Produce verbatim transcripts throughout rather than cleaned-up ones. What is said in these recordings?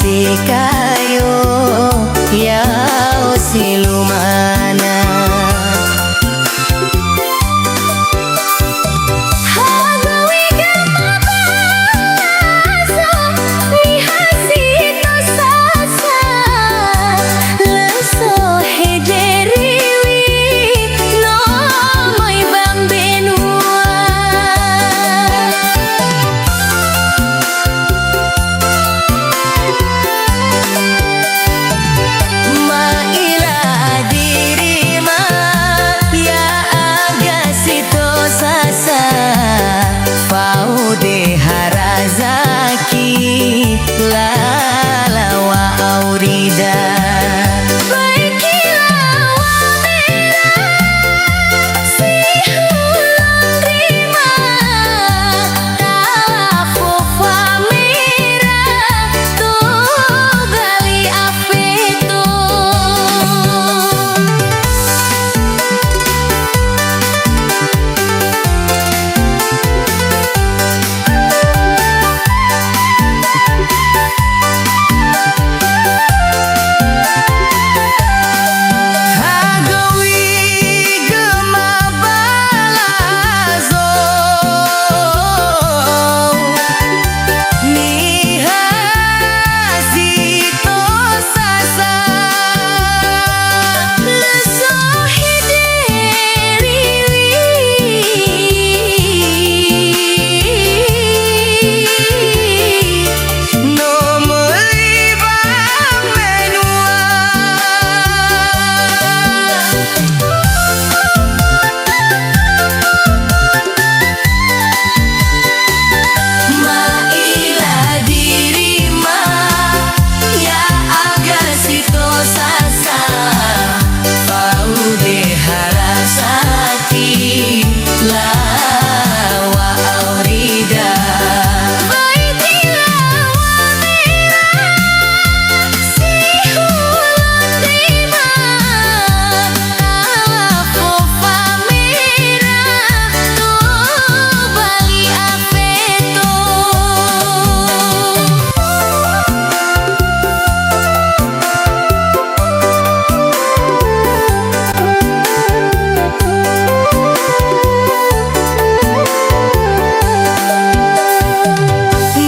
Kayo, ya'o si lumana. Hagowi gamabazo, niha si tosasa, lö so hede riwi, no möi ba mbenua. Ma'ila dirima, ya'aga si tosasa, fao deha razaki, lala wa'aurida. Baikila wamera, si hulö ndrima, Talafo famera, tobali afeto. Hagowi gamabazo, niha si tosasa, lö so hede riwi. No möi ba mbenua. Ma'ila dirima, ya'aga si tosasa, fao deha razaki, lala wa'aurida. Baikila wamera, si hulö ndrima, talafo famera, tobali afeto.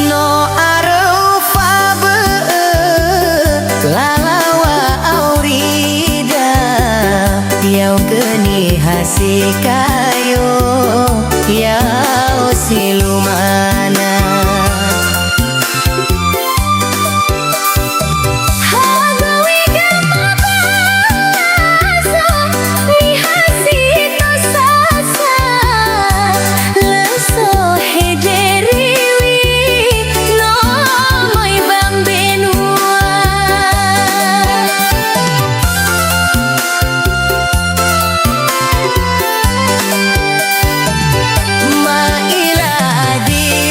No aröu fabö'ö lala wa'aurida, ya'ugö niha si kayo, ya'o si lumana. Hagowi gamabazo, niha si tosasa, lö so hede riwi, no möi ba mbenua. Ma'ila di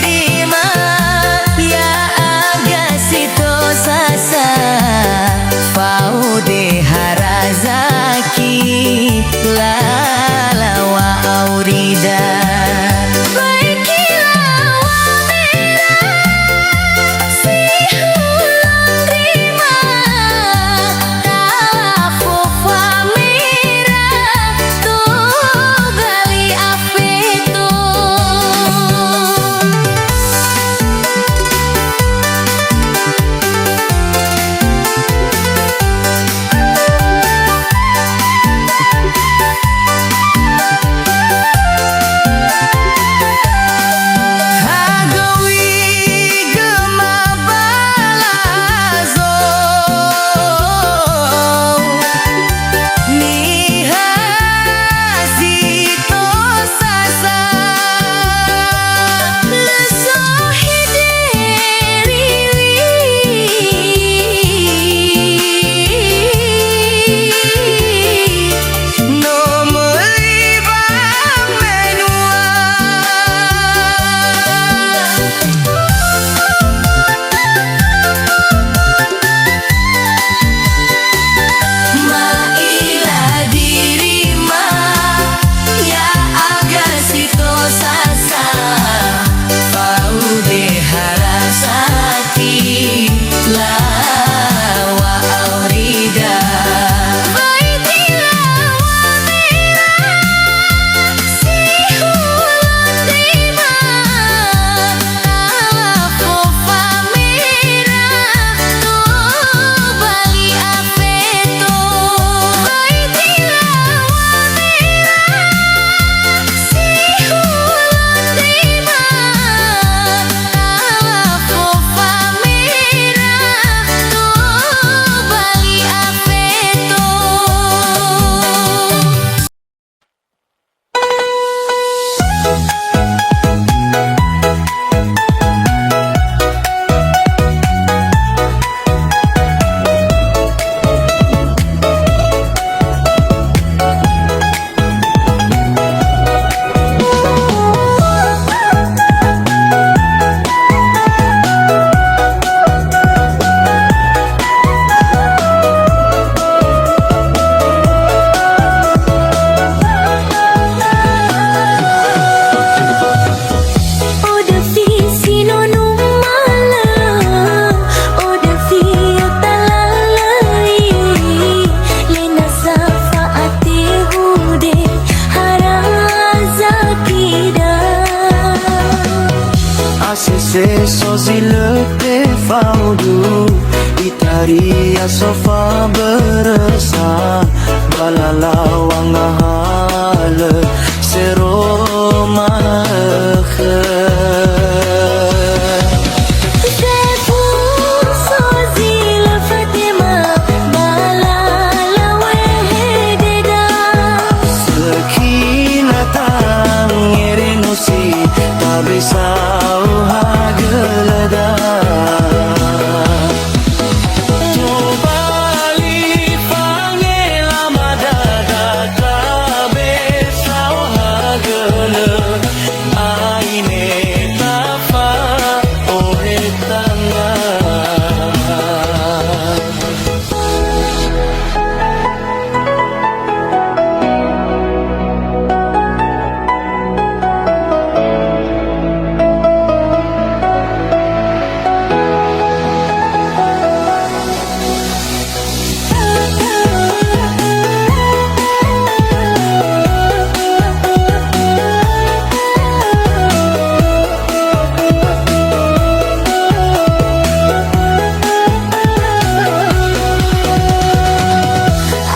So zi lö tefaudu, itaria so fabörösa, ba lalaw̃a ngahalö, sero ma'ökhö. Fefu so zi lö fatema, ba lalaw̃a hede da. Sökhi na tangerenosi, tabe saohagölöda. Tobali fangelamada, tabe saohagölö, aine tafa'ohe tanga.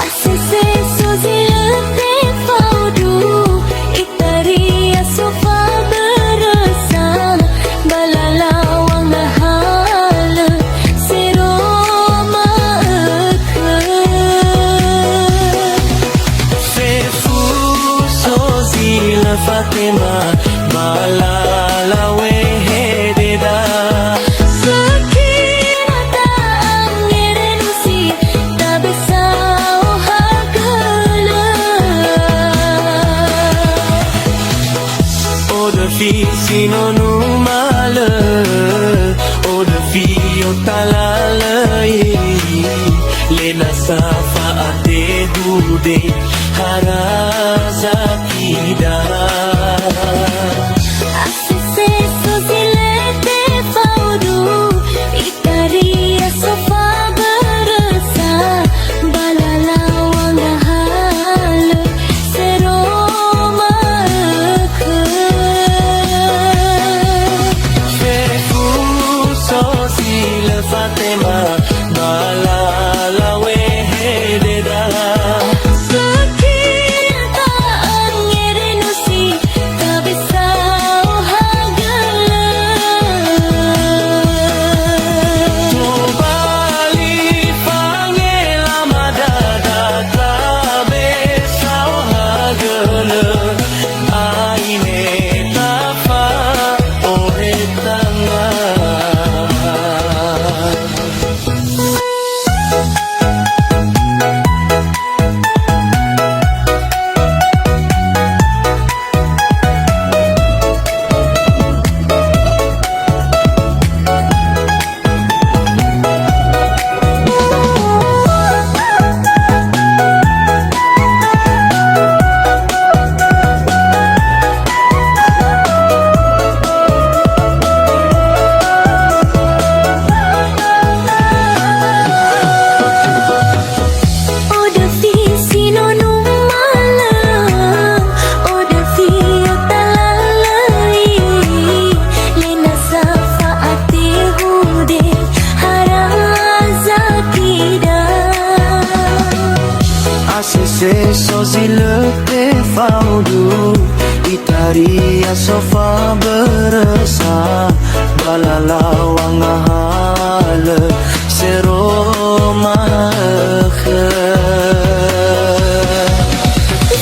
Asese so zi lö tefaudu, itaria so fabörösa, ba lalaw̃a ngahalö, sero ma'ökhö. Fefu so zi lö fatema, ba lalaw̃a hede da. Sökhi na tangerenosi, tabe saohagölö. Ödöfi si no numalö, ödöfi otalalöi, lö na sa fa'atehude, ha razakida. Asese so zi lö tefaudu, itaria so fabörösa, ba lalaw̃a ngahalö, sero ma'ökhö. Fefu so zi lö fatema, ba lalaw̃a hede da. Sökhi na tangerenosi, tabe saohagölö. Tobali fangelamada, tabe saohagölö, aine tafa'ohe tanga. Ödöfi si no numalö, ödöfi otalalöi, lö na sa fa'atehude, ha razakida. Asese so zi lö tefaudu, itaria so fabörösa, ba lalaw̃a ngahalö, sero ma'ökhö.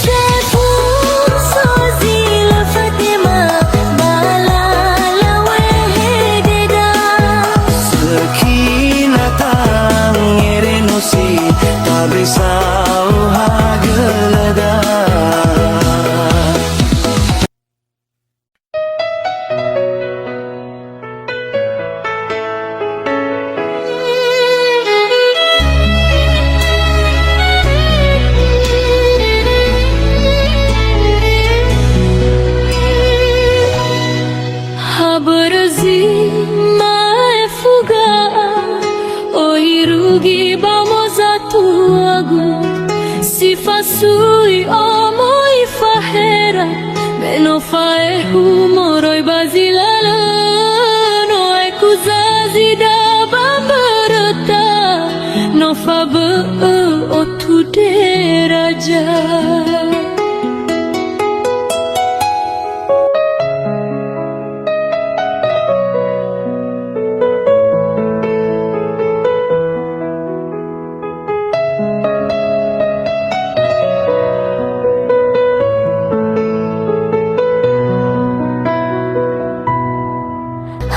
Fefu so zi lö fatema, ba lalaw̃a hede da. Sökhi na tangerenosi, tabe saohagölöda. Ha börö zi ma'e fuga, oi irugi ba mozatuagu, si fasui omo ifahera, me no fa'ehu moroi ba zi lö lö, no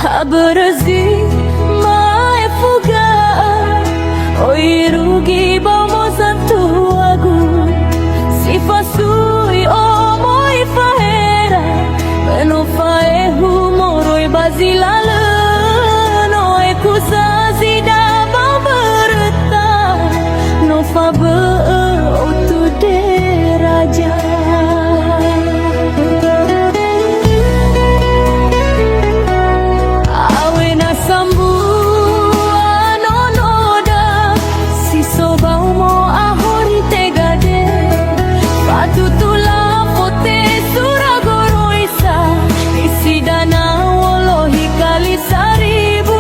Ha börö zi maefu ga'a, oi rugi baumo zatuagu. Si fasui omo ifahera, me no faehu moroi ba zi lalö, no ekuza zi da ba mböröta, no fabö'ö otu deraja. Awena sambua nonoda, si so baumo ahori tegade, fatutu lafote sura goroisa, isi dana wolohi kali saribu,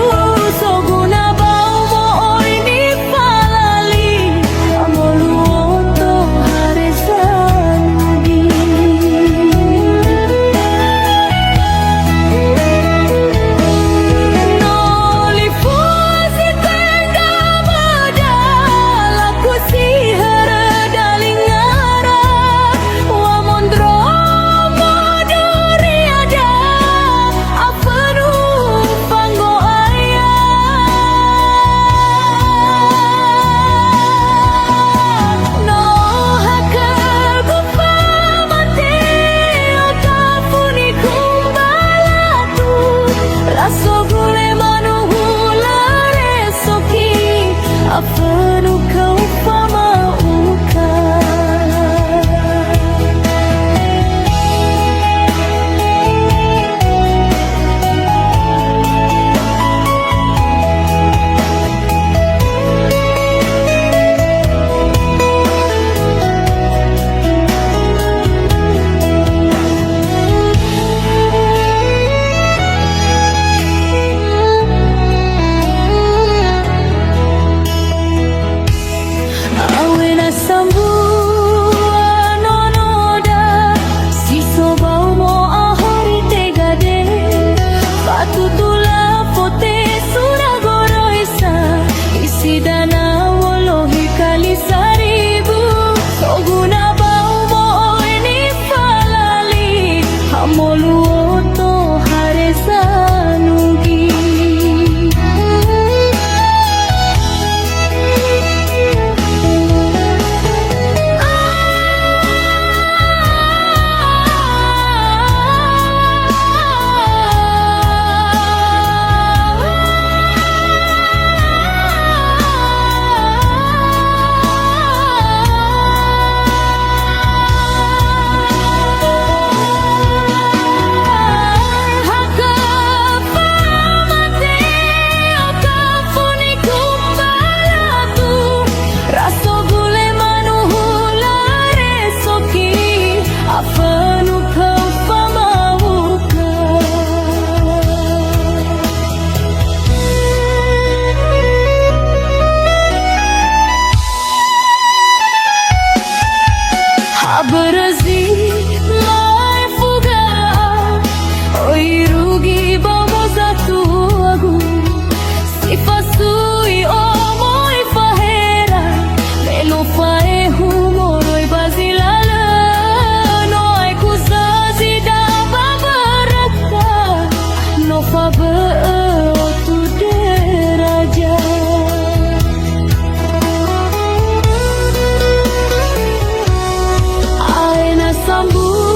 soguna baumo oi nifalali, amoluoto hare sanugi. No lifu si tenga mada, laku si hörö dalingara, wa mondrongo duriada, afönu fango'aya. No hakögu famateo tafuni kumbalatu, rasogule manuhula resoki, afönu kau fama'uka. Awena sambua nonoda, si so baumo ahori tegade, fatutu lafote sura goroisa, isi dana wolohi kali saribu, soguna baumo oi nifalali, hamoluoto hare sanugi. Raso gule manuhula resoki, afönu kau fama'uka. Ha börö zi maefu ga'a, oi rugi baumo zatuagu. Si fasui omo ifahera, me no faehu moroi ba zi lalö, no aeku zazi da ba mböröta, no fabö'ö otu deraja. Aena sambua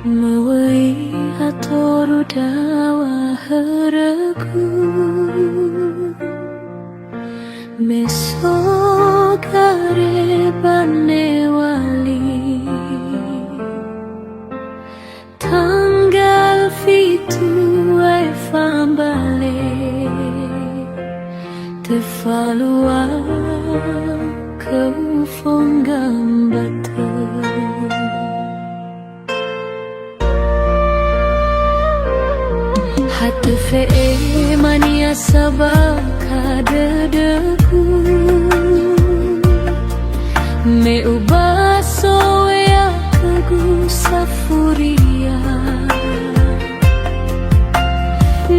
Möi atoru daŵa hörögu, me so gare ba newali. Tanggal fitu aefa mbale, tefalua khöu fonggam batö. Ha töfe'e mania sabakha dödögu, me ubaso wea khögu safuria.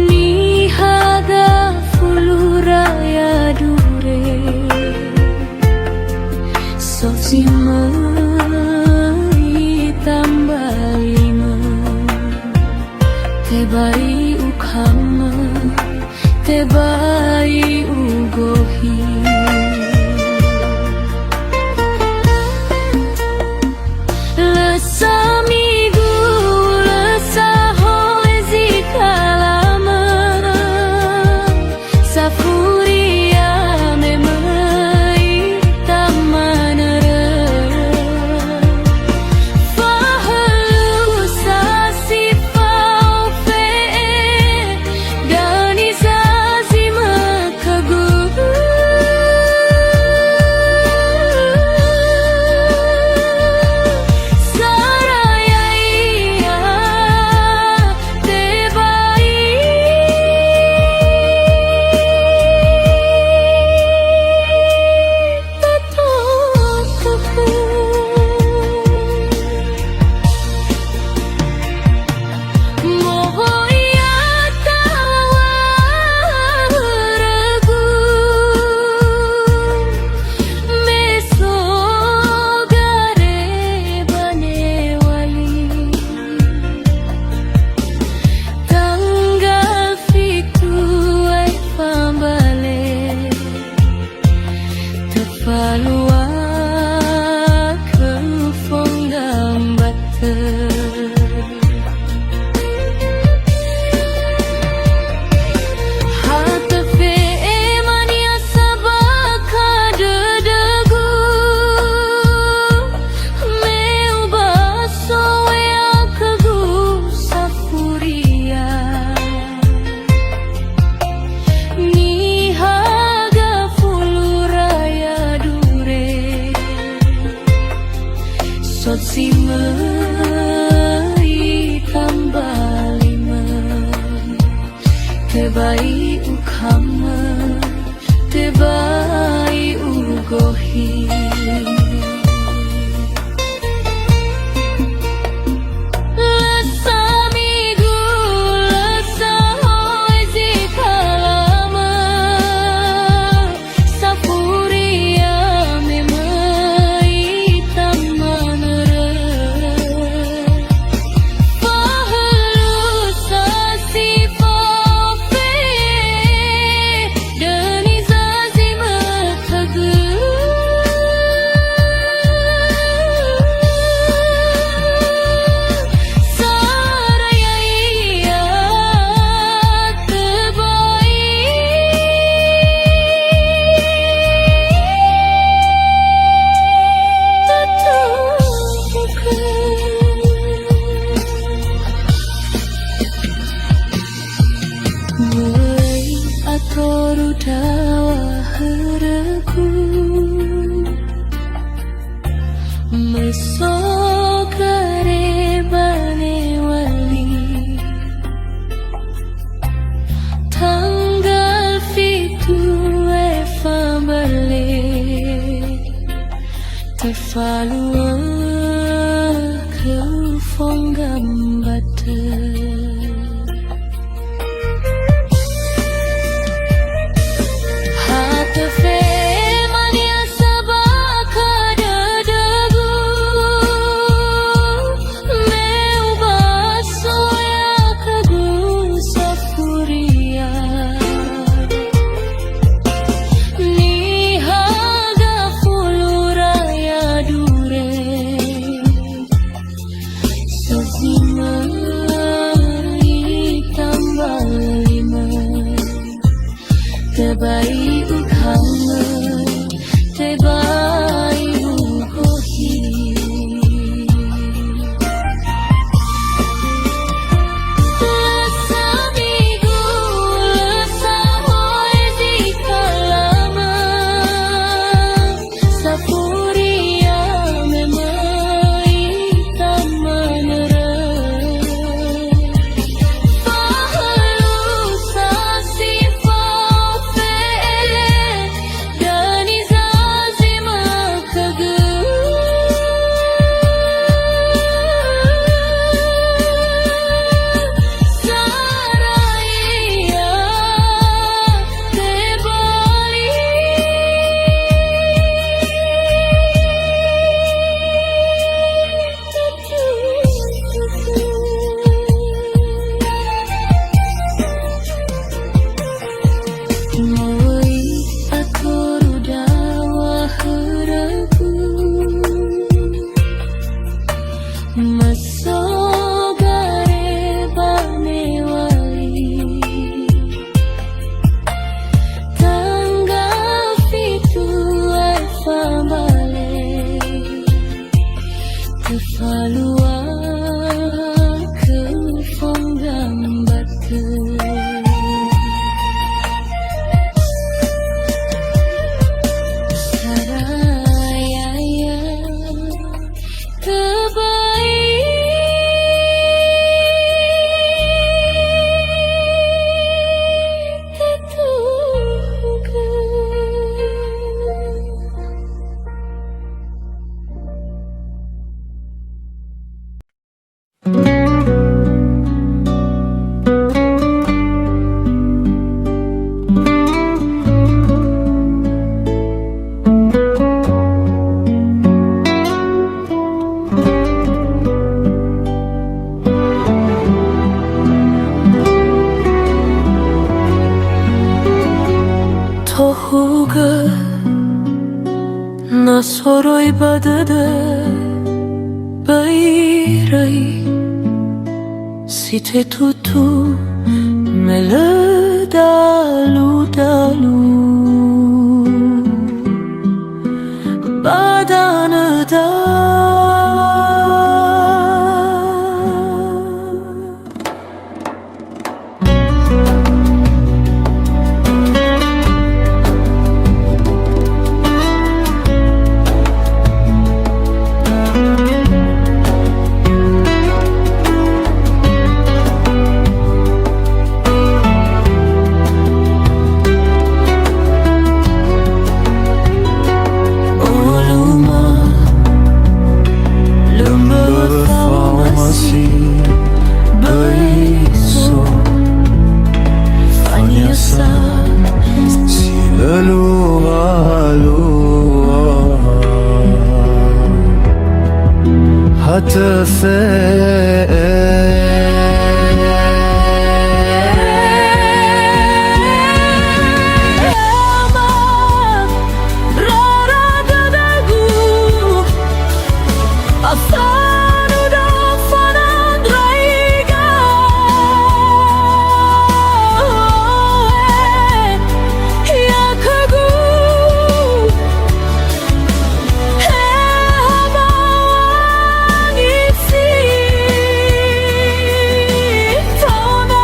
Niha gafulu raya dure, so zi möi tambalimö. Tebai ukamö, tebai ugohi. Lö samigu, lö sahoe zi kalamö, safuria me möi tamanörö. Fahölö sa si faofe'e, döni sa zi mökhögu. Sara ya'ia, tebai tatokhö. Mohoiya taŵa hörögu, me so gare ba newali. Tanggal fitu aefa mbale, tefalua khöu fonggam batö. Ha töfe'e mania sabakha dödögu, me ubaso wea khögu safuria. Niha gafulu raya dure, so zi möi tambalimö. Tebai ukamö, tebai ugohi. Lö samigu, lö sahoe zi kalamö, safuria me möi tamanörö. Fahölö sa si faofe'e, döni sa zi mökhögu. Sara ya'ia, tebai tatokhö. Möi atoru daŵa hörögu, me so gare ba newali. Tanggal fitu aefa mbale, tefalua khöu fonggam batö. Ha töfe'e mania sabakha dödögu, me ubaso wea khögu safuria. Niha gafulu raya dure, so zi So gare ba mewali. Tanggal fitu ai fabale. Tefalua ke fonggam batu. Saraya-ya. Tebai tetuga. Tohugö na soroi ba dödö, börö si tetutu me lö dalu-dalu ba danöda. Oluma, lö mböwö faomasi, böi so faniasa si lö lualua. Ha töfe'e. Ama, rara dödögu, afanu do fanandraiga. Ia khögu, he Ama wangi si fao-Na,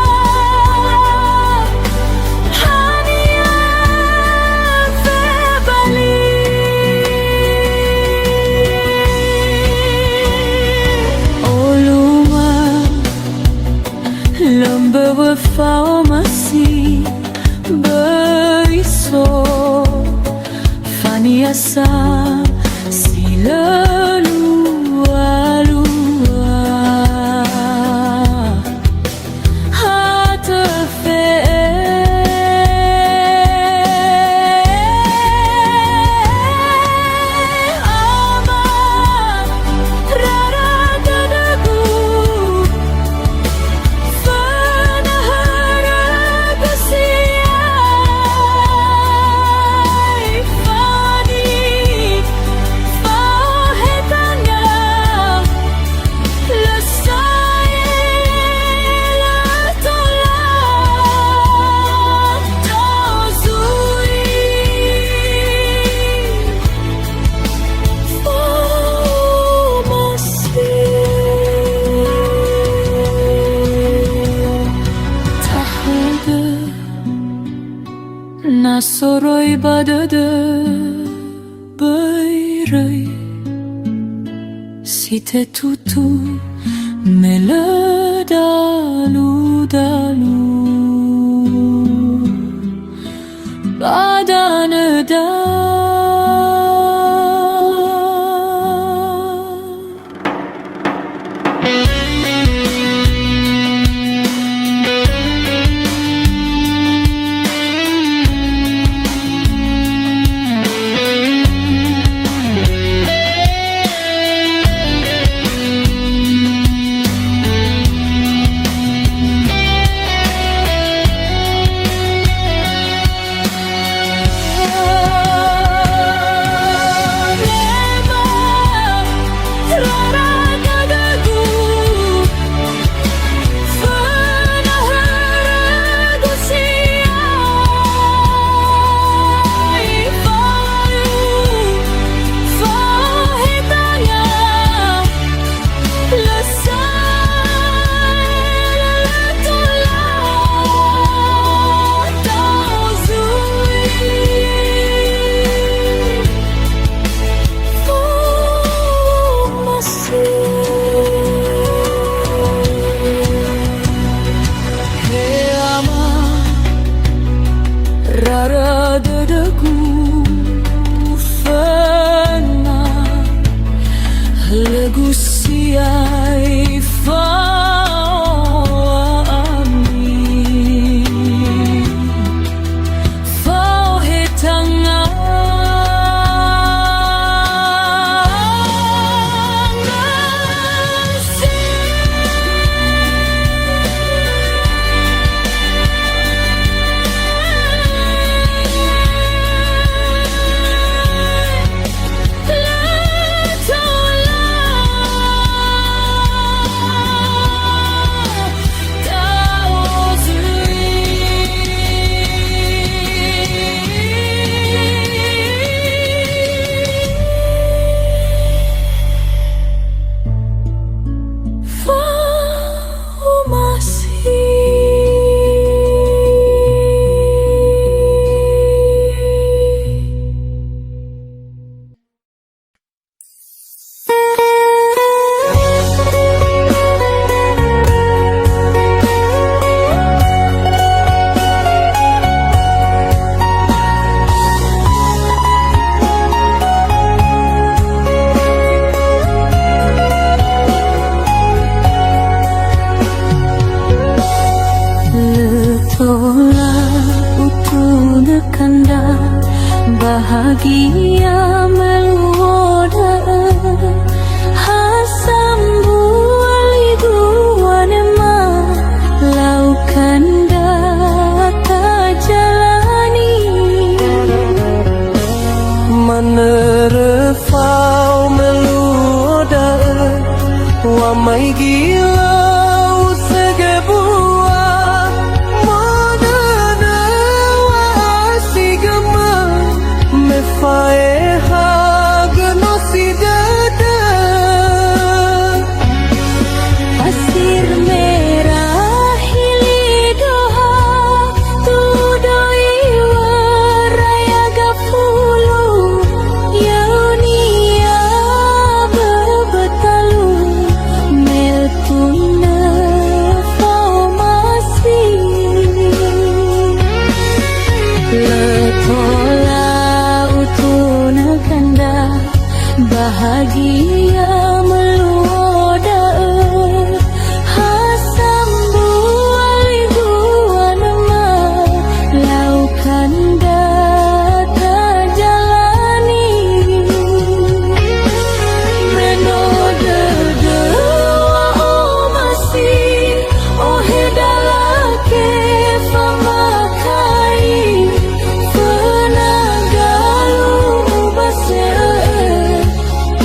hania febali. Oluma, lö mböwö faomasi, böi so faniasa si lö lualua. Ha töfe'e. Ama, rara dödögu, föna hörögu siai fani, faohe tanga. Lö sa'ae, lö tola tozui. Fomasi. Tahögö na soroi ba dödö. Börö si tetutu me lö dalu-dalu ba danöda. Bahagia meluo da'ö, ha sambua ligu wanema, lau kandra tajalani. Manörö fao meluo da'ö, wamaigi lau sebua, manörö wa'asi gömö, me fa'eha göno si dödö. Pasir merah hili Doha, tudoi warayaga fulu, yaunia böbö talu, meltunö faomasi. Lö tola utunö kandra, bahagia meluo da'ö, ha sambua ligu wanema, lau kandra tajalani. Me no dödö wa'omasi, ohe dalake famakai, föna galu ubasö'ö,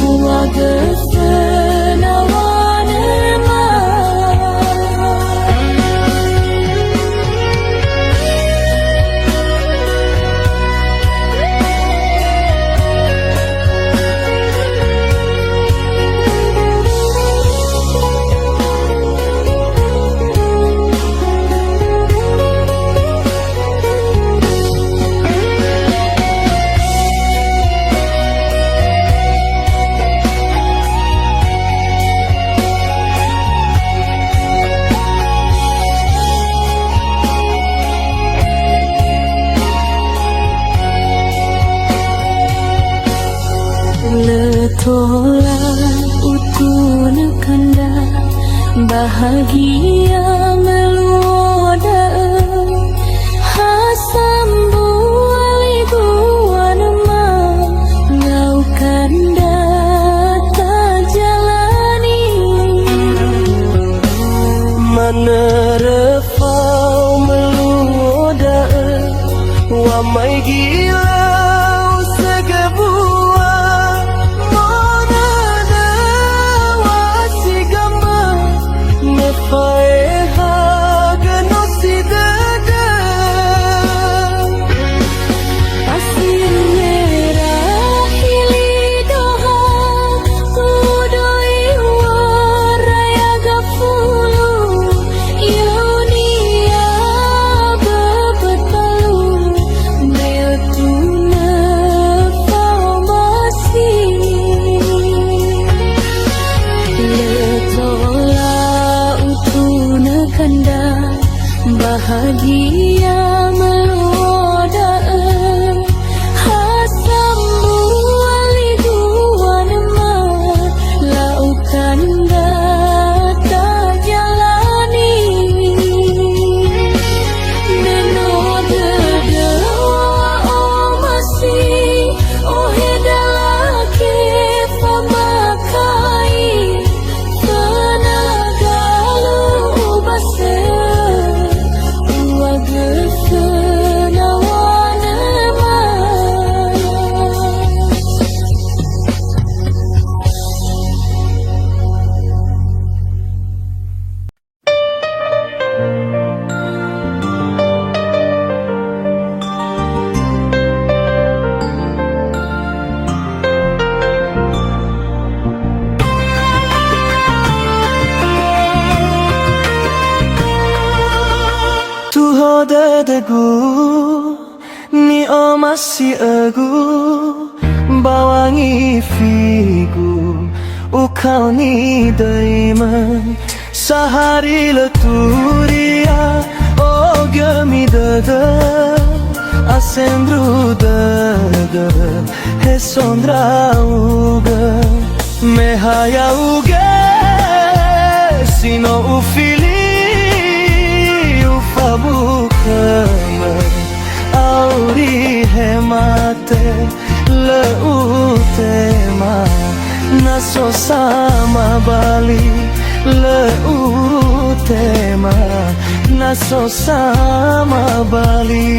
ua göföna wanema. Lö tola utunö kandra, bahagia meluo da'ö, ha sambua ligu wanema, lau kandra tajalani. Manörö fao meluo da'ö, wamaigi lau sebua, manörö wa'asi gömö, me fa'eha göno si dödö. Pasir merah hili Doha, tudoi warayaga fulu, yaunia böbö talu, meltunö faomasi. Lö tola utunö kandra, bahagia meluo da'ö, ha sambua ligu wanema, lau kandra tajalani. Me no dödö wa'omasi, ohe dalake famakai, föna galu ubasö'ö, ua göföna wanema. Tuho dödögu, ni'omasi'ögu, ba wangi figu, ukaoni döimö. Sahari lö turia, ogömi dödö, asendru dödö, he so ndra'ugö. Me ha ya'ugö si no ufili, ufabukhömö auri He mate, lö utema, na so samabali, lö utema, na so samabali.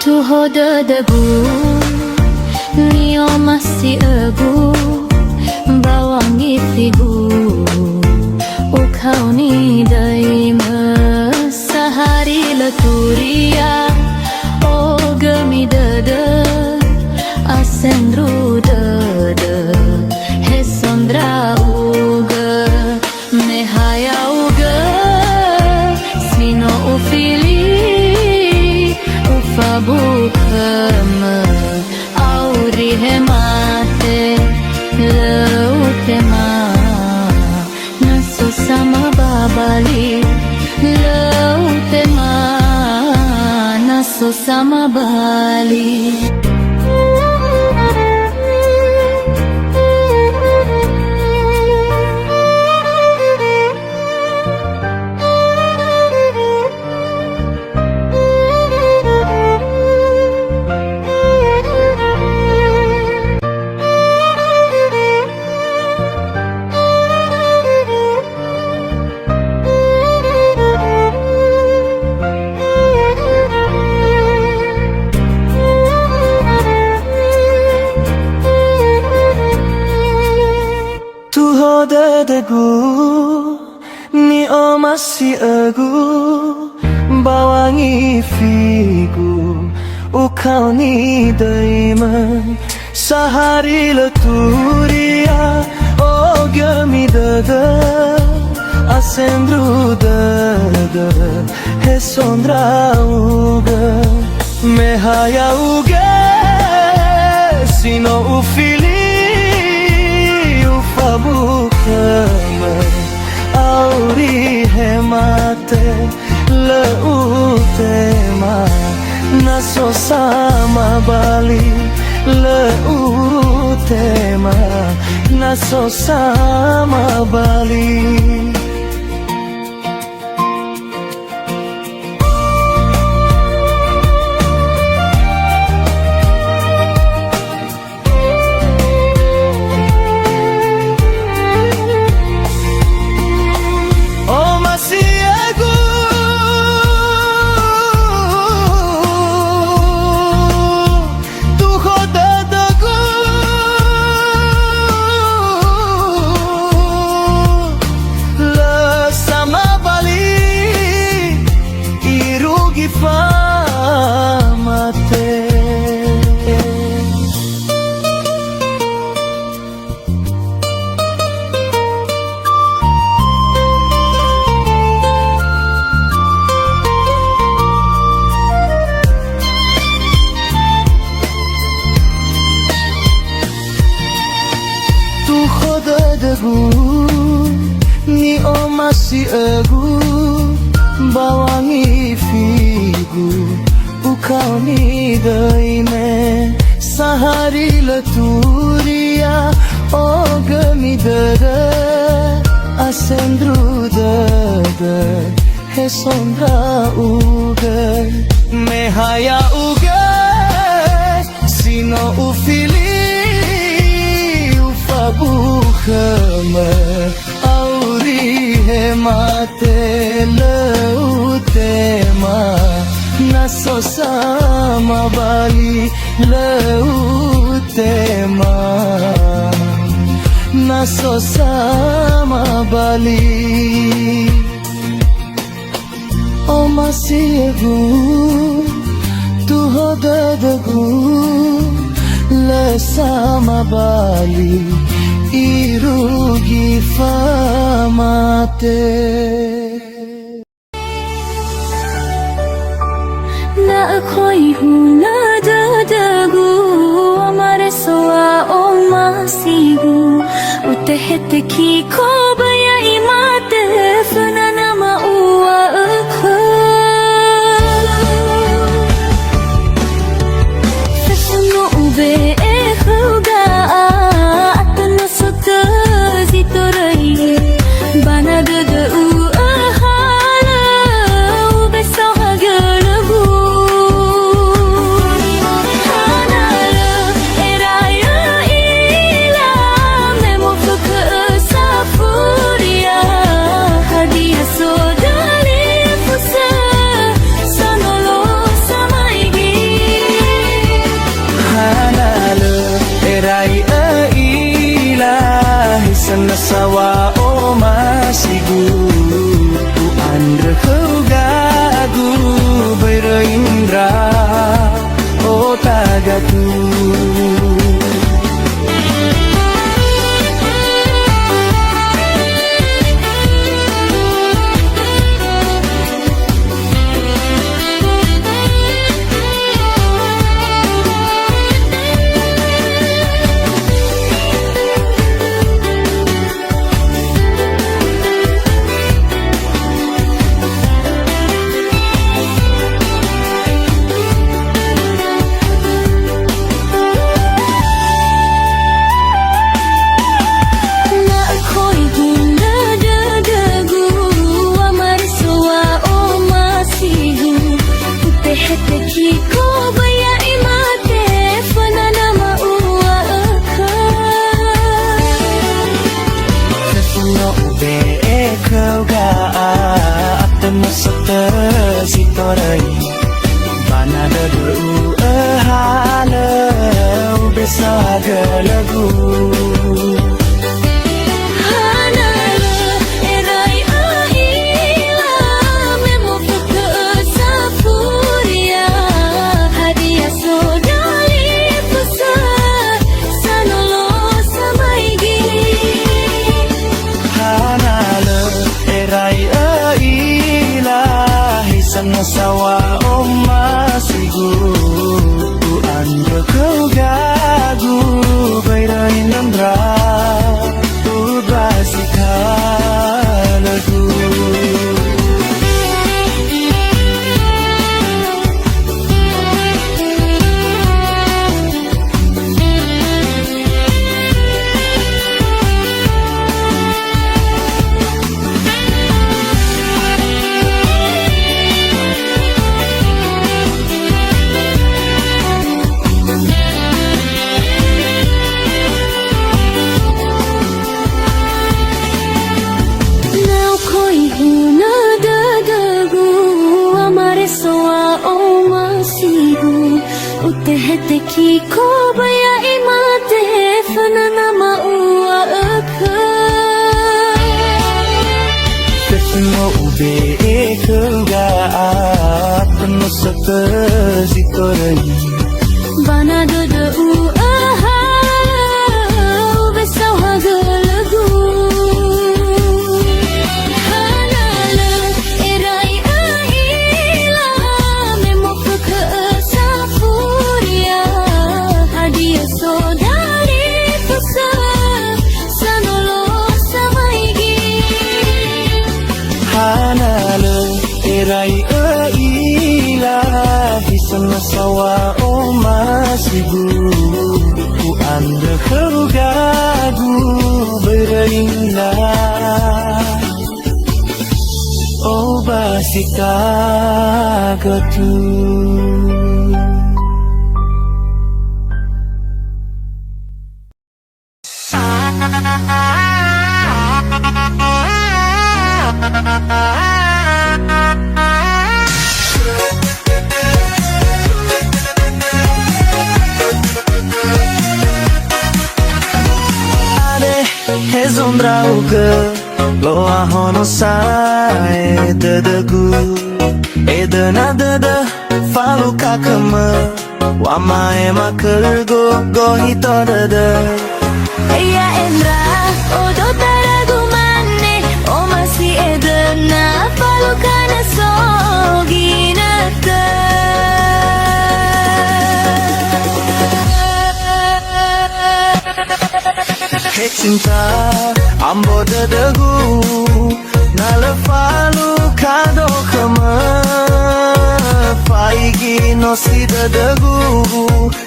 Tuho dödögu, ni'omasi'ögu, ba wangifigu, ukaoni döimö, sahari lö turia, ogömi dödö, asendru dödö, he so ndra'ugö. Me ha ya'ugö, si no ufili, ufabukhömö, auri he mate, lö utema, na so samabali, lö utema, na so samabali. Tuho dödögu, ni'omasi'ögu, ba wangifigu, ukaoni döimö, sahari lö turia, ogömi dödö, asendru dödö, he so ndra'ugö. Me ha ya'ugö, si no ufili, ufabukhömö, auri he mate, lö utema, na so samabali, lö utema, na so samabali. Omasi'ögu, tuho dödögu, lö samabali, irugi famate. Tuho dödögu, ni'omasi'ögu, ba wangifigu, ukaoni döimö, sahari lö turia, ogömi dödö, asendru dödö, he so ndra'ugö. Me ha ya'ugö, si no ufili, ufabukhömö, auri he mate, lö utema, na so samabali, lö utema, na so samabali. Omasi'ögu, tuho dödögu, lö samabali, irugi famate. Na ökhoihu na dödögu, amareso wa'omasigu, utehete kiko ba ya'i mate, föna na ma'uwa ökhö. Fefu no ube'e khöu ga Ba na dödöu öhalö, ubesagö lagu. Hana lö erai ö'ila, me mofökhö'ö safuria. Hadia so dalifusö, sanolo samaigi. Hana lö erai ö'ila, hisana saŵa omasigu. U'andrö khöu gagu, börö inandra, ubasi kalögu. Na ukoi hunö dödögu, amareso wa'omasigu. Utehe tekiko ba ya'i mate, fönöna ma'u'a ökhö. Fefu no ube'e khöu ga'atö, no sa'atö zi toröi. Ba na dödöu öhalö, ubesagö lagu. Hana lö erai ö'ila, me mofökhö'ö safuria. Hadia so dalifusö, sanolo samaigi. Hana lö erai ö'ila, hisana saŵa omasigu. U'andrö khöu gagu, börö inandra, ubasi kalögu. Ade, hezo ndra'ugö, lo'a hono sa'ae dödögu. Edöna dödö, falukha khömö. Wama'ema khögu, gohito dödö. Ya'e ndra'odo taragu mane, omasi edöna, falukha na so ginötö. He cinta, ambo dödögu, na lö falukha do khömö, faigi no si dödögu,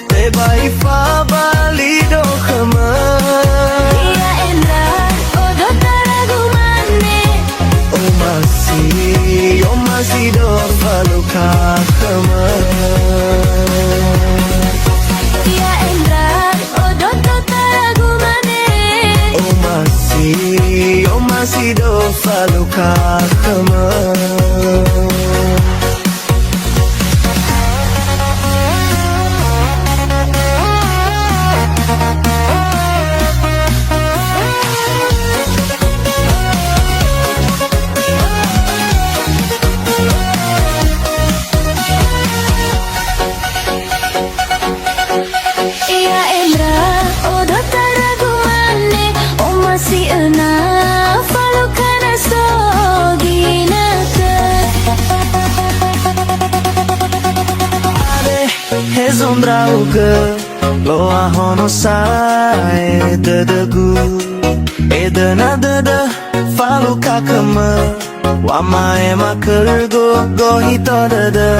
tebai fabali do khömö. Ya'e ndra'odo taragu mane. Omasi, omasi do falukha khömö. Ya'e ndra'odo taragu mane. Omasi, omasi do falukha khömö. Ya'e ndra'odo taragu mane, omasi öna, falukha na so ginötö. Ade, hezo ndra'ugö, lo'a hono sa'ae dödögu. Edöna dödö, falukha khömö. Wama'ema khögu, gohito dödö.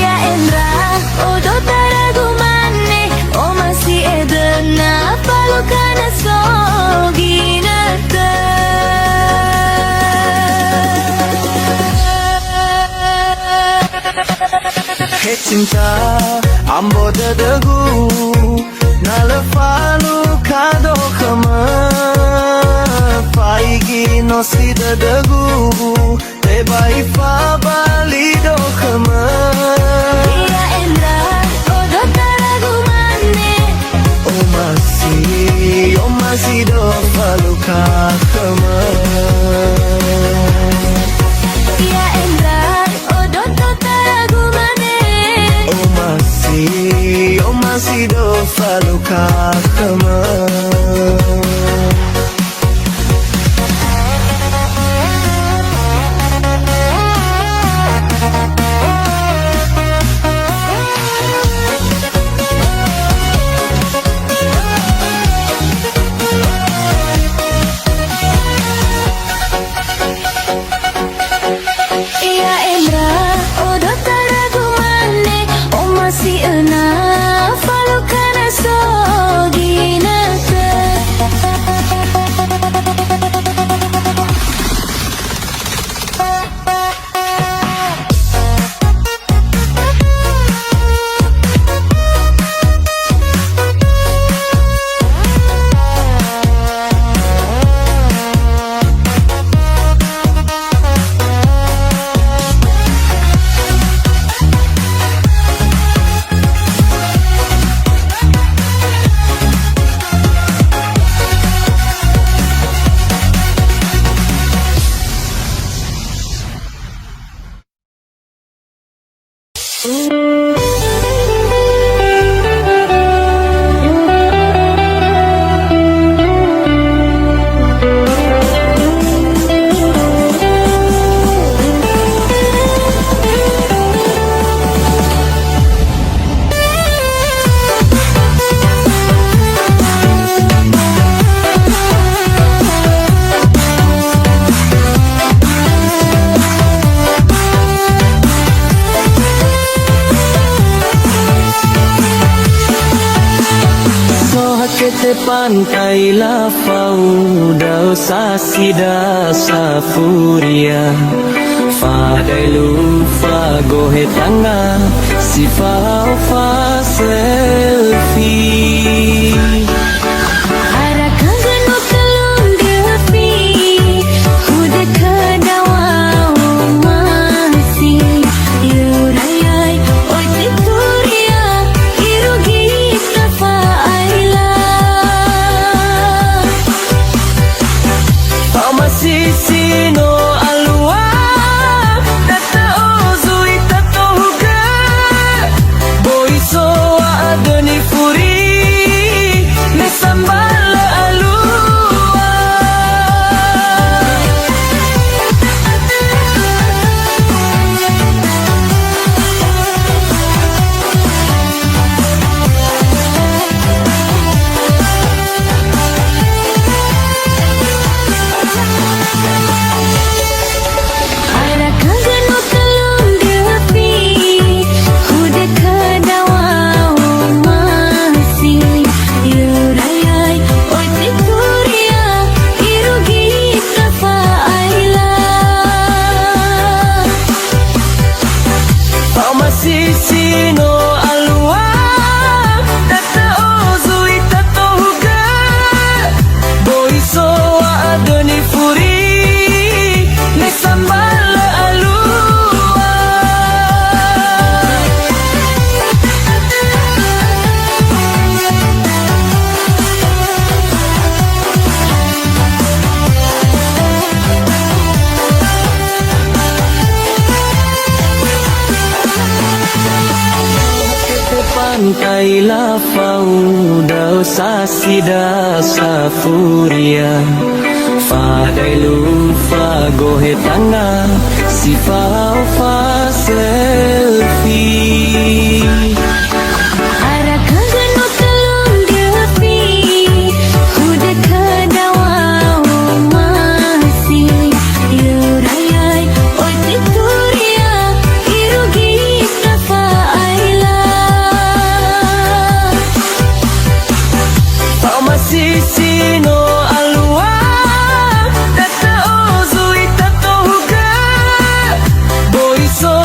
Ya'e ndra'odo taragu mane, omasi edöna, falukha na so ginötö. He cinta, ambo dödögu, na lö falukha do khömö, faigi no si dödögu, tebai fabali do khömö. Ia endra, odo taragu mane, omasi öna, falukana so ginötö. So hakete pantai lafau, da'ö sasida safuria. Fadaelu fagohe tanga, si fao fa selfie. Arakangga no telung döfi, hudökö dawa omasi, iurayai, oi tituria, irugi tafa'aila. Fa'omasi si no alua, tata'o zui tatohugö, boi so wa'adö nifuri, me sambalö alua. Arakangga no telung döfi, hudökö dawa omasi, iurayai, oi tituria, irugi tafa'aila. Fa'omasi si no alua, tata'o zui tatohugö, boi so wa'adö nifuri, me sambalö alua. Pantai lafau, da'ö sasida safuria. Fadaelu fagohe tanga, si fao fa selfie. Arakangga no telung döfi, hudökö dawa omasi, iurayai, oi tituria, irugi tafa'aila. Fa'omasi si no alua, tata'o zui tatohugö, boi so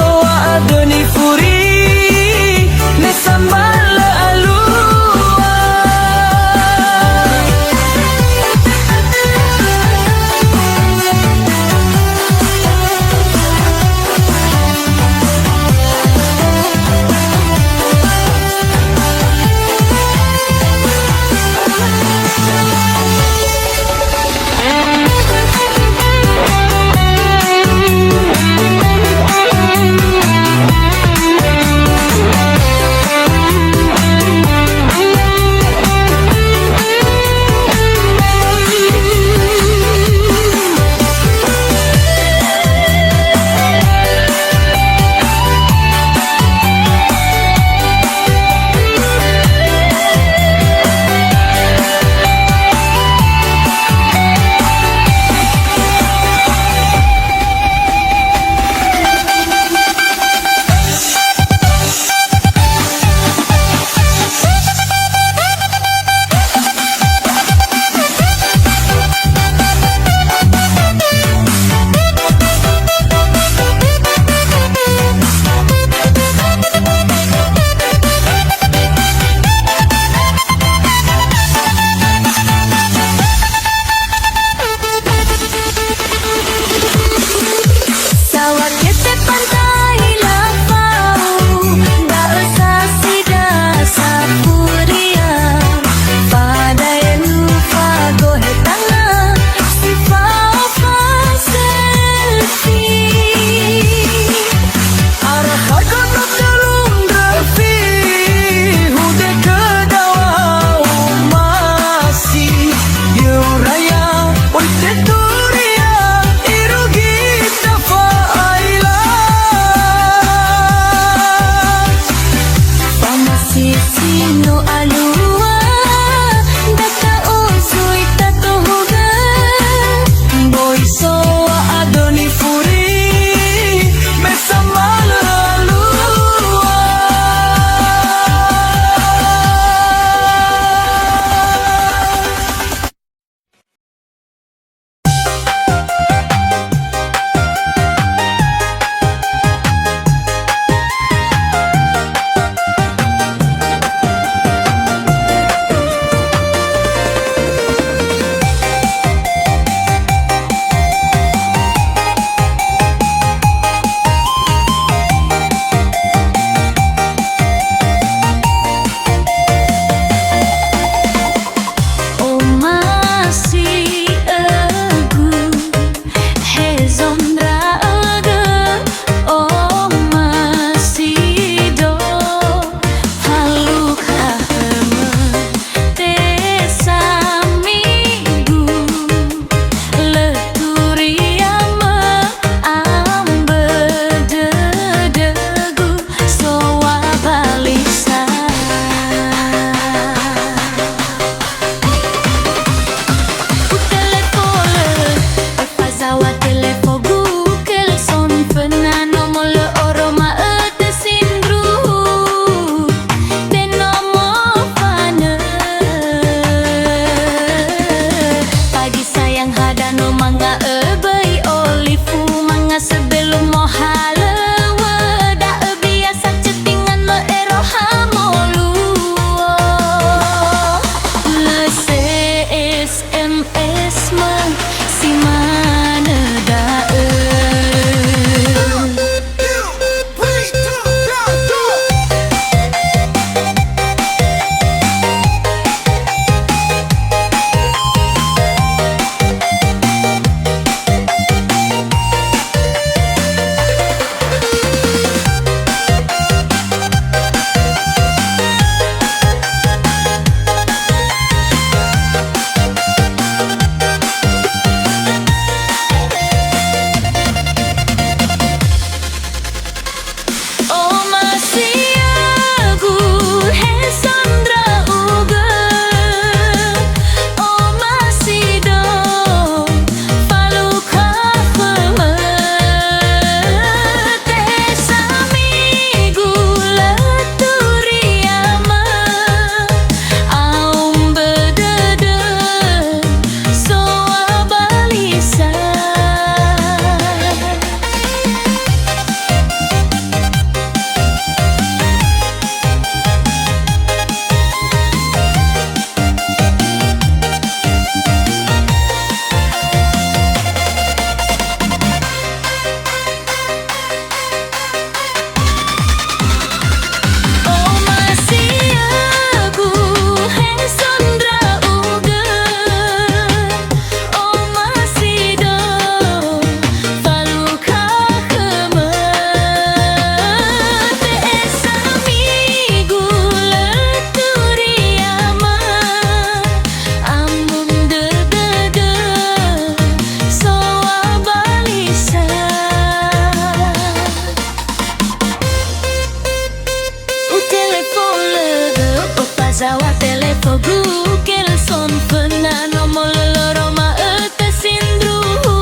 Google son föna no molölö roma'ö tä sindruhu,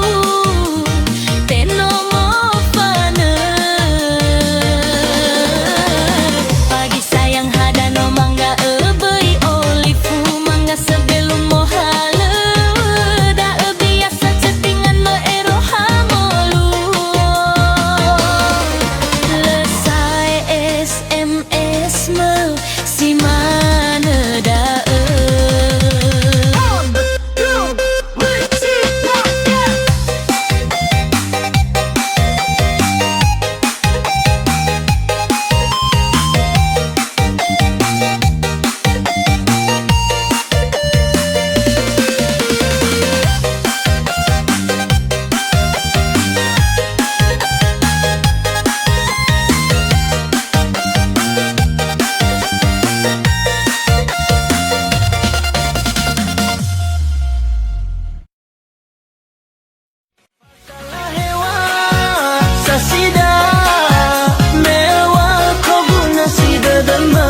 te no mofanö. Pagi sayang hada no mangga ö böi olifu mangga sebelum mohalö. Da'ö biasa chattingan mö ero ha moluo. Lö sae S M S mö si manö da'ö. Sasida, me ua koguna si dödöma.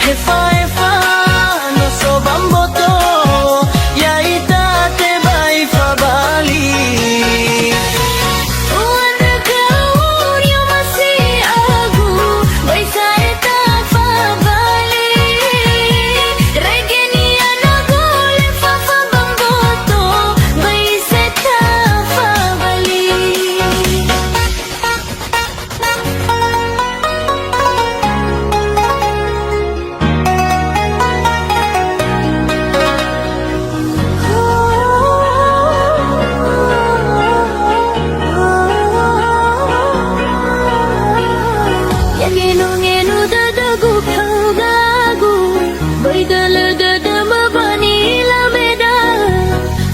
Hefa-hefa, no so ba mboto, ya'ita tebai fabali. U'andrö khöu ni'omasi agu, böi sa'ae tafabali. Regenia na gole fafa ba mboto, böi sa'ae tafabali. Ya ngenu-ngenu dödögu khöu gagu, böi dölö dödöma ba nilameda.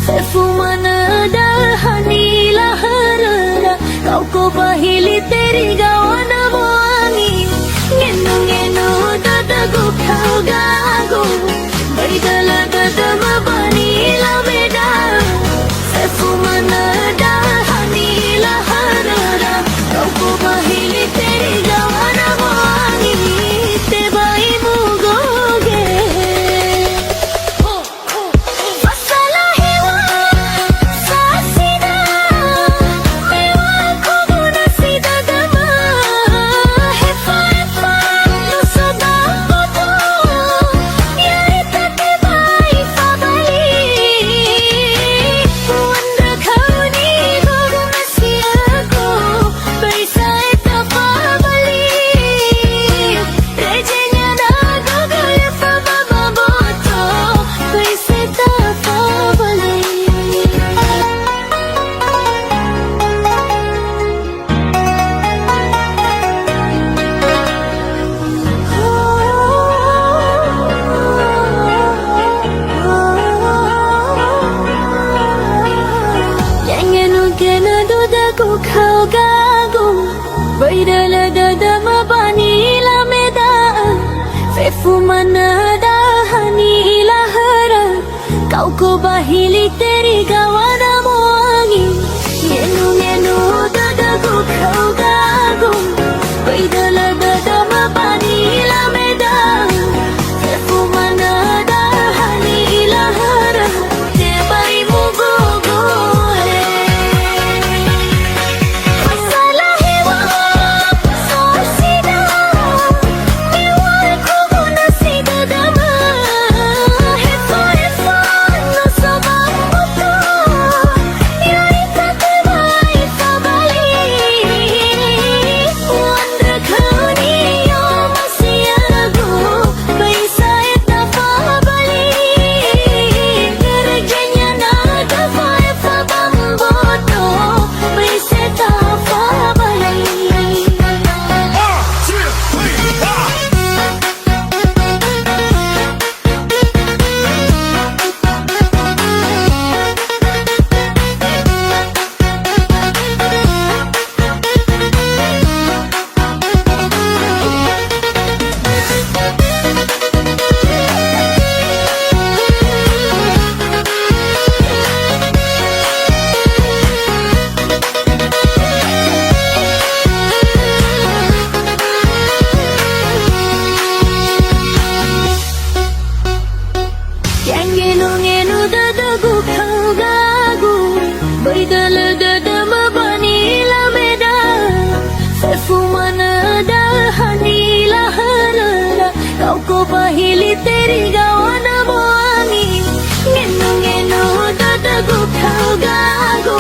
Fefu manö da ha nilahöröda, kaukö ba hili teriga wana moangi. Ngenu-ngenu dödögu khöu gagu, böi dölö dödöma ba nilameda. Fefu manö da ha nilahöröda, kaukö ba hili teriga wana moangi. Tebai mugoge. Ya'engenugena dödögu khöu gagu, böi dölö dödöma ba nilameda. Fefu manö da ha nilahöra, kaukö ba hili teriga wana moangi. Ngenu-ngenu dödögu khöu gagu, böi dölö dödöma ba nilameda. Fefu manö da ha nilahöra, tebai mugogo he. Kauko ba hili teriga wana moani. Ngenu-ngenu dadagu kaugagu.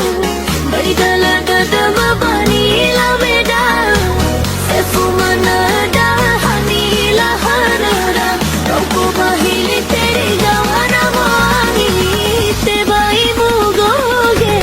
Baidala dada mabani lameda. Sefu manada hani laharara. Kauko ba hili teriga wana moani. Tebai mugoge.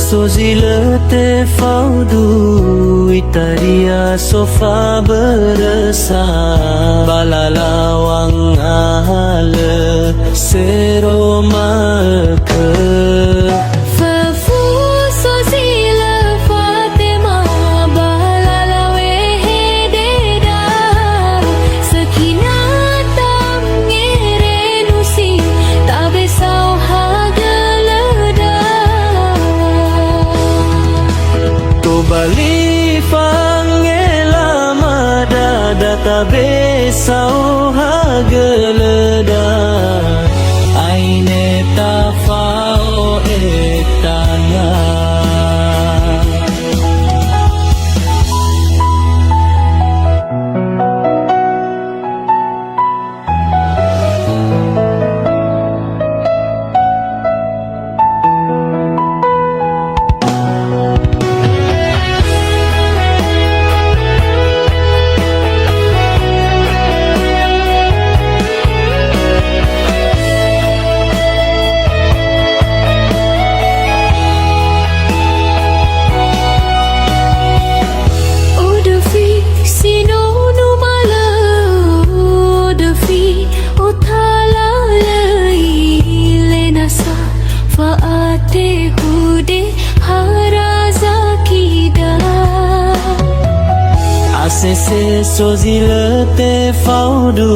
So zi lö tefaudu, itaria so fabörösa, ba lalaw̃a ngahalö, sero ma'ökhö. Fefu so zi lö fatema, ba lalaw̃a wehededa, sökhinah tangerenu si, tabe saohagölöda. Tobali fangelamada, da tabe saohagölöda, aine tafao etanga. Ödöfi si no numalö, ödöfi otalalöi, lö nasa fa'atehude ha razakida. Asese so zi lö tefaudu,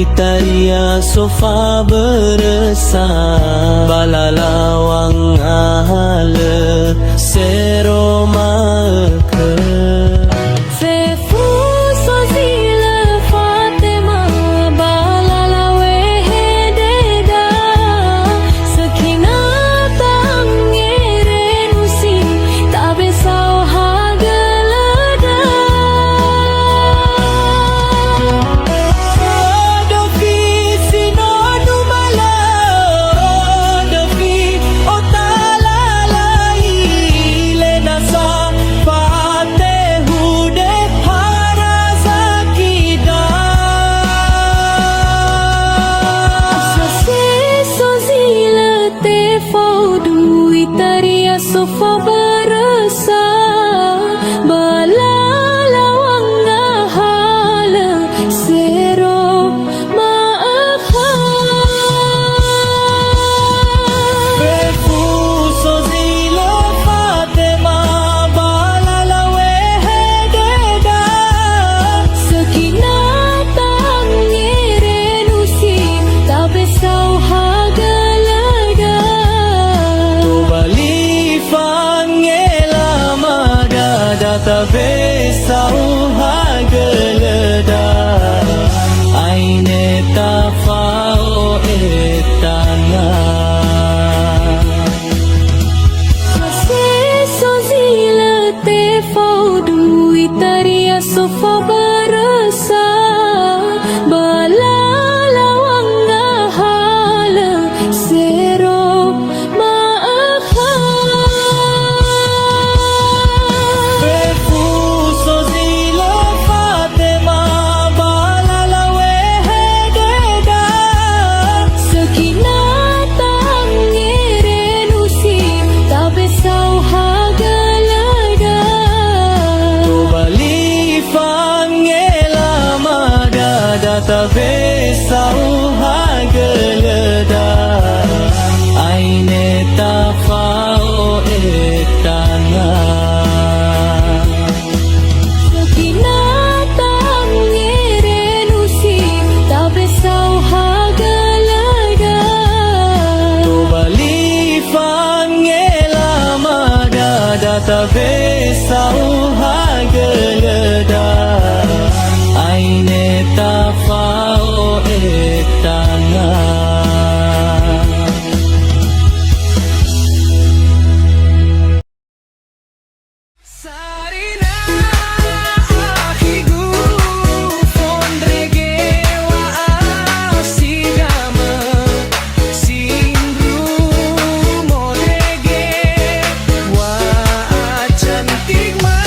itaria so fabörösa, ba lalaw̃a ngahalö, sero ma'ökhö. Fefu so zi lö fatema, ba lalaw̃a wehededa, sökhinah tangerenu si, tabe saohagölöda. Ödöfi si no numalö, ödöfi otalalöi, lö nasa fa'atehude ha razakida. Asese so zi lö tefaudu, itaria so fabörösa, ba lalaw̃a ngahalö, sero ma'ökhö. Fefu so zi lö fatema, ba lalaw̃a wehededa, sökhinah tangerenu si, tabe saohagölöda. Tobali fangelamada, da tabe saohagölöda, aine tafao etanga. Asese so zi lö tefaudu, itaria so fabörösa, ba lalaw̃a ngahalö, sero ma'ökhö. Fefu so zi lö fatema, ba lalaw̃a wehededa, sökhinah tangerenu si, tabe saohagölöda. Tobali fangelamada, da tabe saohagölöda, aine tafao etanga. Sökhinah tangerenu si, tabe saohagölöda. Tobali fangelamada, da tabe saohagölöda, aine tafao etanga. Sarina akhigu, fondrege wa'asi damö, sindrumo ndrege wa'acantik ma.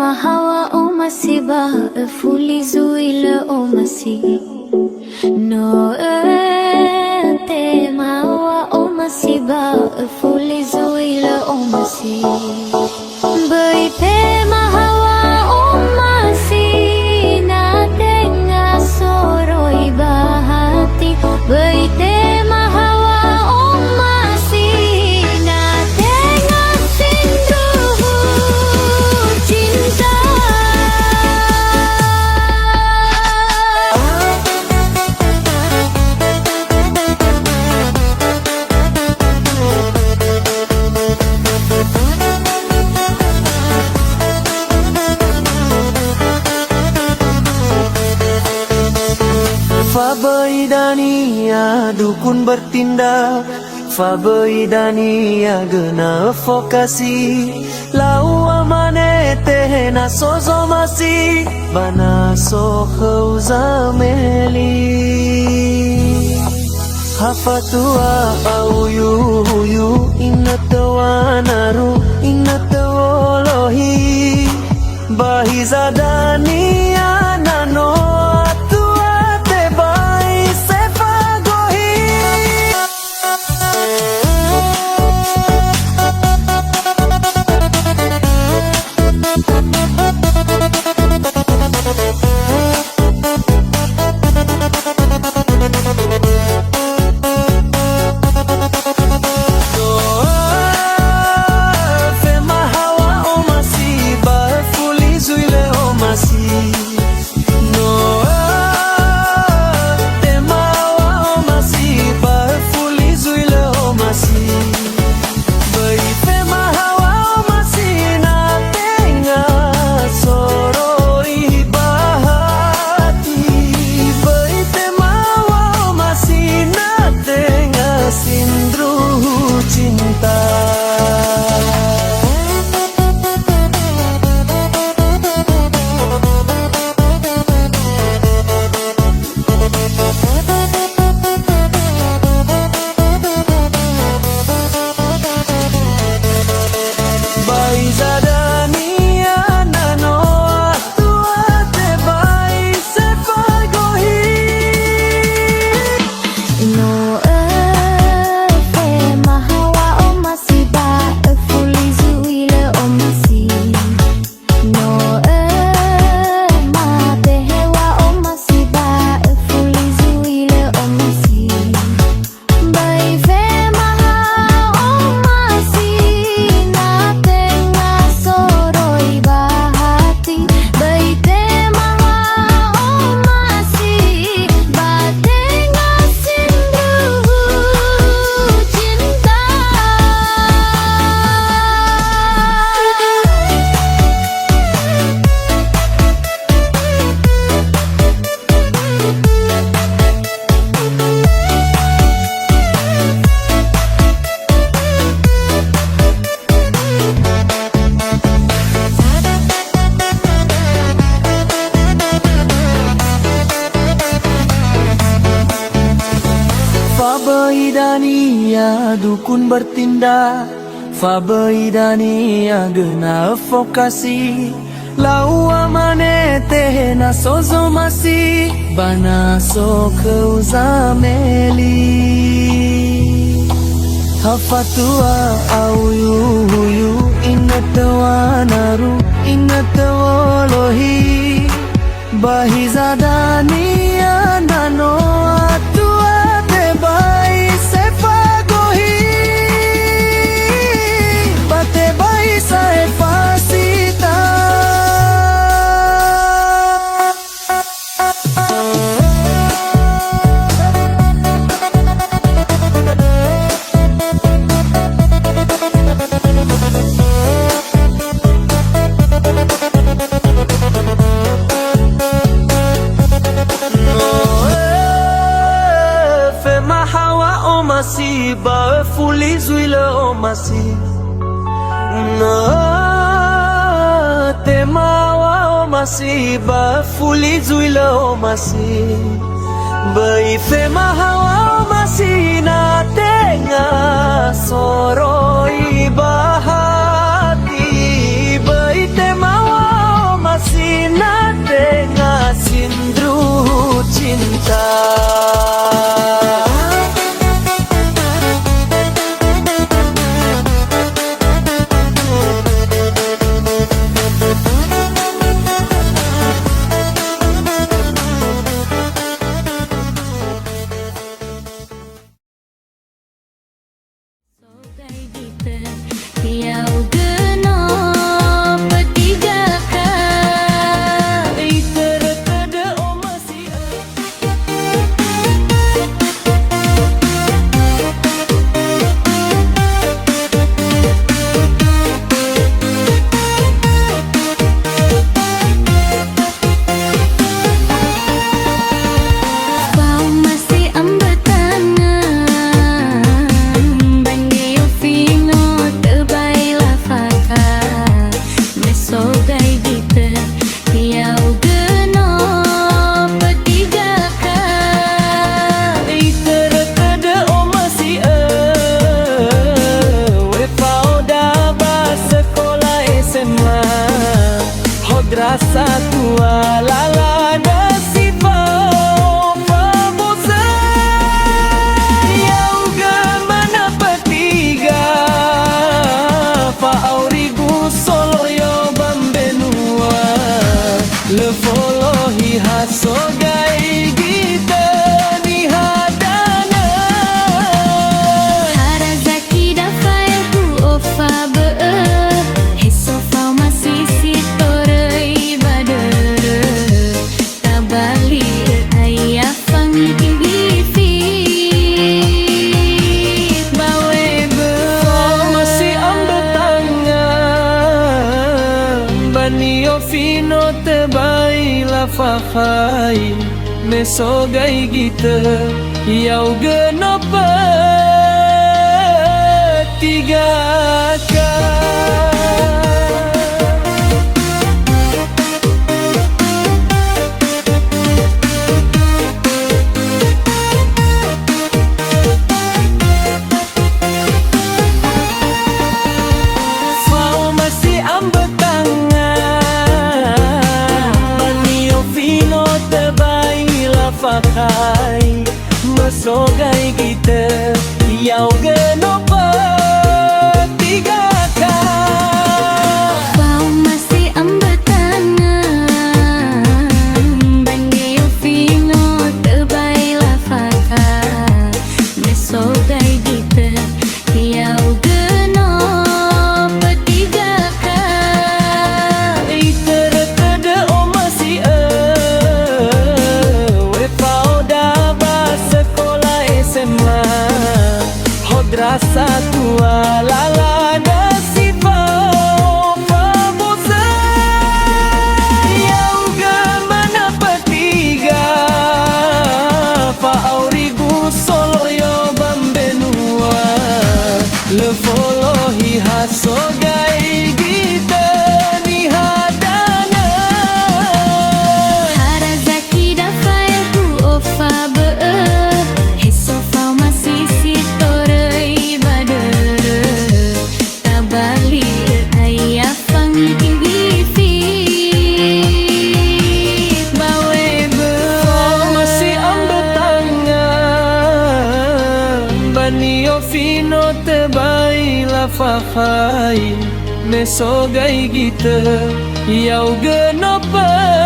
Hawa omasi ba öfuli zui lö omasi. No ötema wa omasi ba öfuli zui lö omasi. Böi tema hawa omasi na tenga soroi ba hati. Böi tema hawa omasi na tenga sindruhu cinta. Faböi dania dukun bertindak, faböi dania göna fokasi. Lau amane tehena so zomasi, ba na so khöu zameli. Ha fatua auyu-uyu, inötö wanaru, inötö wolohi. Ba hiza dania na no atua tebai se fagohi. Fema hawa omasi ba fuli zui lö omasi. No tema wa omasi ba fuli zui lö omasi. Böi fema hawa omasi na tenga soroi ba hati. Böi tema wa omasi na tenga sindruhu cinta. Bai zadania na no atua tebai se fagohi. No öfema hawa omasi ba öfuli zui lö omasi. No öma behewa omasi ba öfuli zui lö omasi. Böi fema hawa omasi na tenga soroi ba hati. Böi tema hawa omasi ba tenga sindruhu cinta. Faböi dania dukun bertindak, faböi dania göna fokasi. Lau amane tehena so zomasi, ba na so khöu zameli. Ha fatua auyu-uyu, inötö wanaru, inötö wolohi. Ba hiza dania na no atua tebai se fagohi. Ba tebai sa'ae fasita. Fema hawa omasi ba öfuli zui lö omasi. Na tema wa omasi ba fuli zui lö omasi. Böi fema hawa omasi na tenga soroi ba hati. Böi tema wa Sogai gitö, ya'ugö no pötigaka. Itörö tödö omasi Faoma si ambötangan, ba ni'ofino töbai lafakha, me sogai gitö, ya'ugö no pötigaka. Itörö tödö omasi ö, we fao da ba sekola S M A. Hodrasa tua lalada si fao fabozö. Ya'ugö mana pötiga, fa'aurigu soloyo ba mbenua. Lö folohi ha sogai gitö niha danö. Hara zaki dafae hu'ofa bö'ö, he so faoma si si toröi ba dörö. Tabali'ö ayah fangi wifi ba webö. Faoma si ambötangan, ba ni'ofino töbai lafakhai, me sogai gitö, ya'ugö no pötigaka. Faoma si ambötangan, ba ni'ofino töbai lafakhai, me sogai gitö, ya'ugö no pötigaka. Faoma si ambötangan, ba ni'ofino töbai lafakha, me sogai gitö, ya'ugö no pötigaka. Itörö tödö omasi ö, we fao da ba sekola S M A. Hodrasa tua lalada si fao fabozö. Ya'ugö mana pötiga, fa'aurigu soloyo ba mbenua. Lö folohi ha sogai gitö niha danö. Hara zaki dafae hu'ofa bö'ö, he so faoma si si toröi ba dörö. Tabali'ö ayah fangi wifi ba webö. Faoma si ambötangan, ba ni'ofino töbai lafakhai, me sogai gitö, ya'ugö no pötigaka.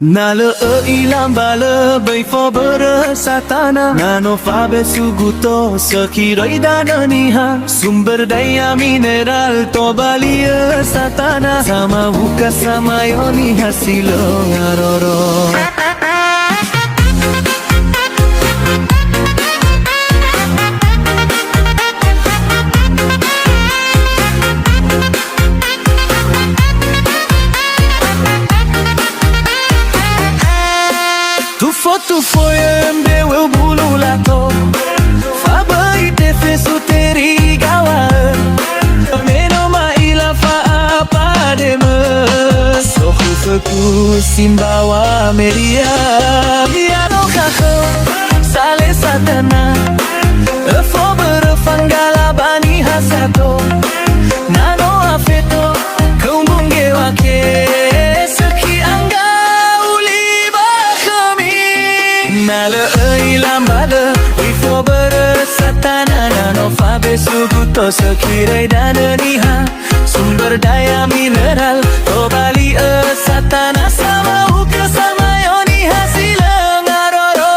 Na lö ö'ila mbalö böi fobörö Satana, na no fabesu guto sökhi röi danö niha, sumber daya mineral tobali'ö Satana, samawuka samayo niha si lö ngaroro. Tufo-tufo yö mbewe ubulu lato, fa böi tefesu terigawa. Me no ma'ila fa'apa dömö, sokhö föku simbawa meria. Ya no khakhö, sale Satana, öfo börö fanggala ba niha sato. Na no afeto, kau mbungge wake, sökhi angga uli ba khömi. Na lö ö'ila mbalö, böi fobörö Satana, na no fabesu guto sökhi röi danö niha. Sumber daya mineral, tobali'ö Satana, samawuka samayo niha si lö ngaroro.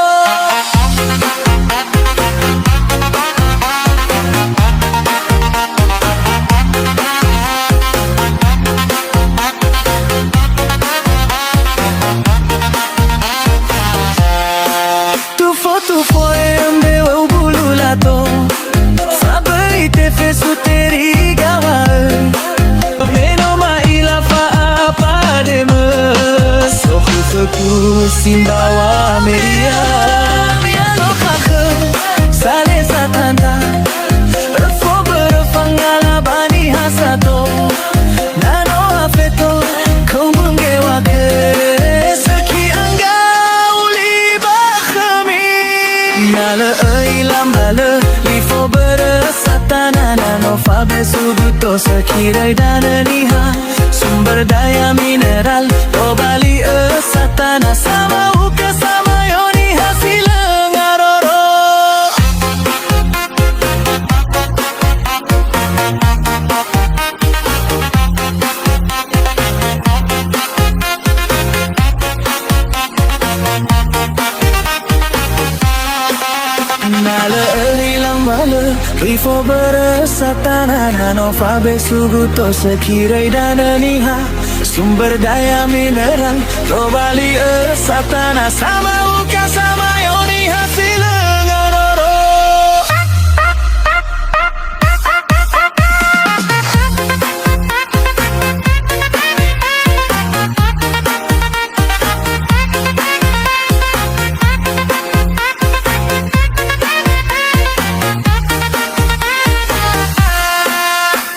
Tufo-tufo yö mbewe ubulu lato, fa böi tefesu terigawa. Me no ma'ila fa'apa dömö, sokhö föku simbawa meria. Ya no khakhö, sale Satana, öfo börö fanggala ba niha sato. Na no afeto, kau mbungge wake, sökhi angga uli ba khömi. Na lö ö'ila mbalö, böi fobörö Satana, na no fabesu guto sökhi röi danö niha. Sumber daya mineral, tobali'ö Satana, samawuka samayo niha si lö ngaroro. Na lö ö'ila mbalö, böi fobörö Satana, na no fabesu guto sökhi röi danö niha. Sumber daya mineral, tobali'ö Satana, samawuka samayo niha si lö ngaroro.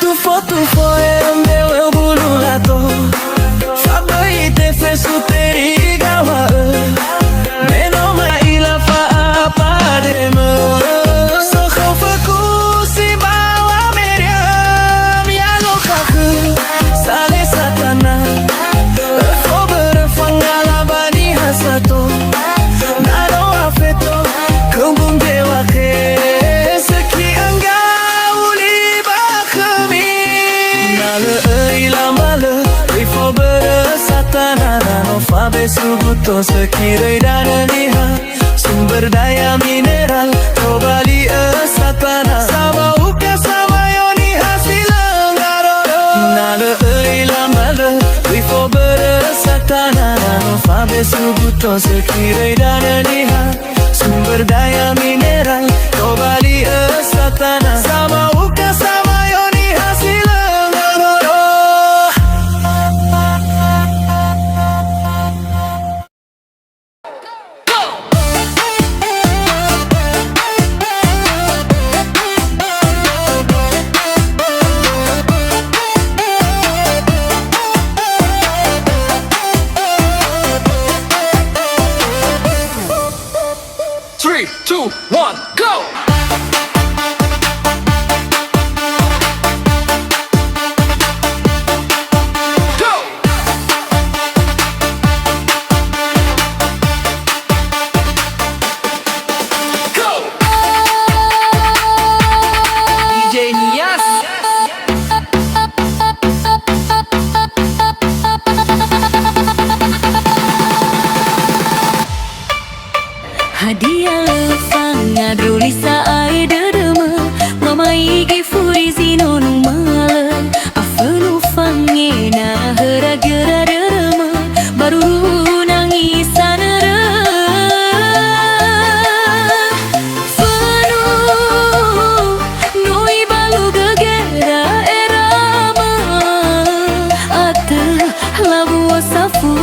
Tufo-tufo yö mbewe ubulu lato, fa böi tefesu terigawa. Me no ma'ila fa'apa dömö, sokhö föku simbawa meria. Ya no khakhö, sale Satana, öfo börö fanggala ba niha sato. Na no afeto, kau mbungge wake, sökhi angga uli ba khömi. Na lö ö'ila mbalö, böi fobörö Satana, na no fabesu guto sökhi röi danö niha. Sumber daya mineral, tobali'ö Satana, samawuka samayo niha si lö ngaroro. Na lö ö'ila mbalö, böi fobörö Satana, na no fabesu guto sökhi röi danö niha. Sumber daya mineral, tobali'ö Satana, samawuka samayo niha si lö ngaroro. Three, two, one, go!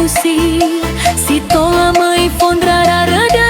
Si, si tola möi fondra rarödö.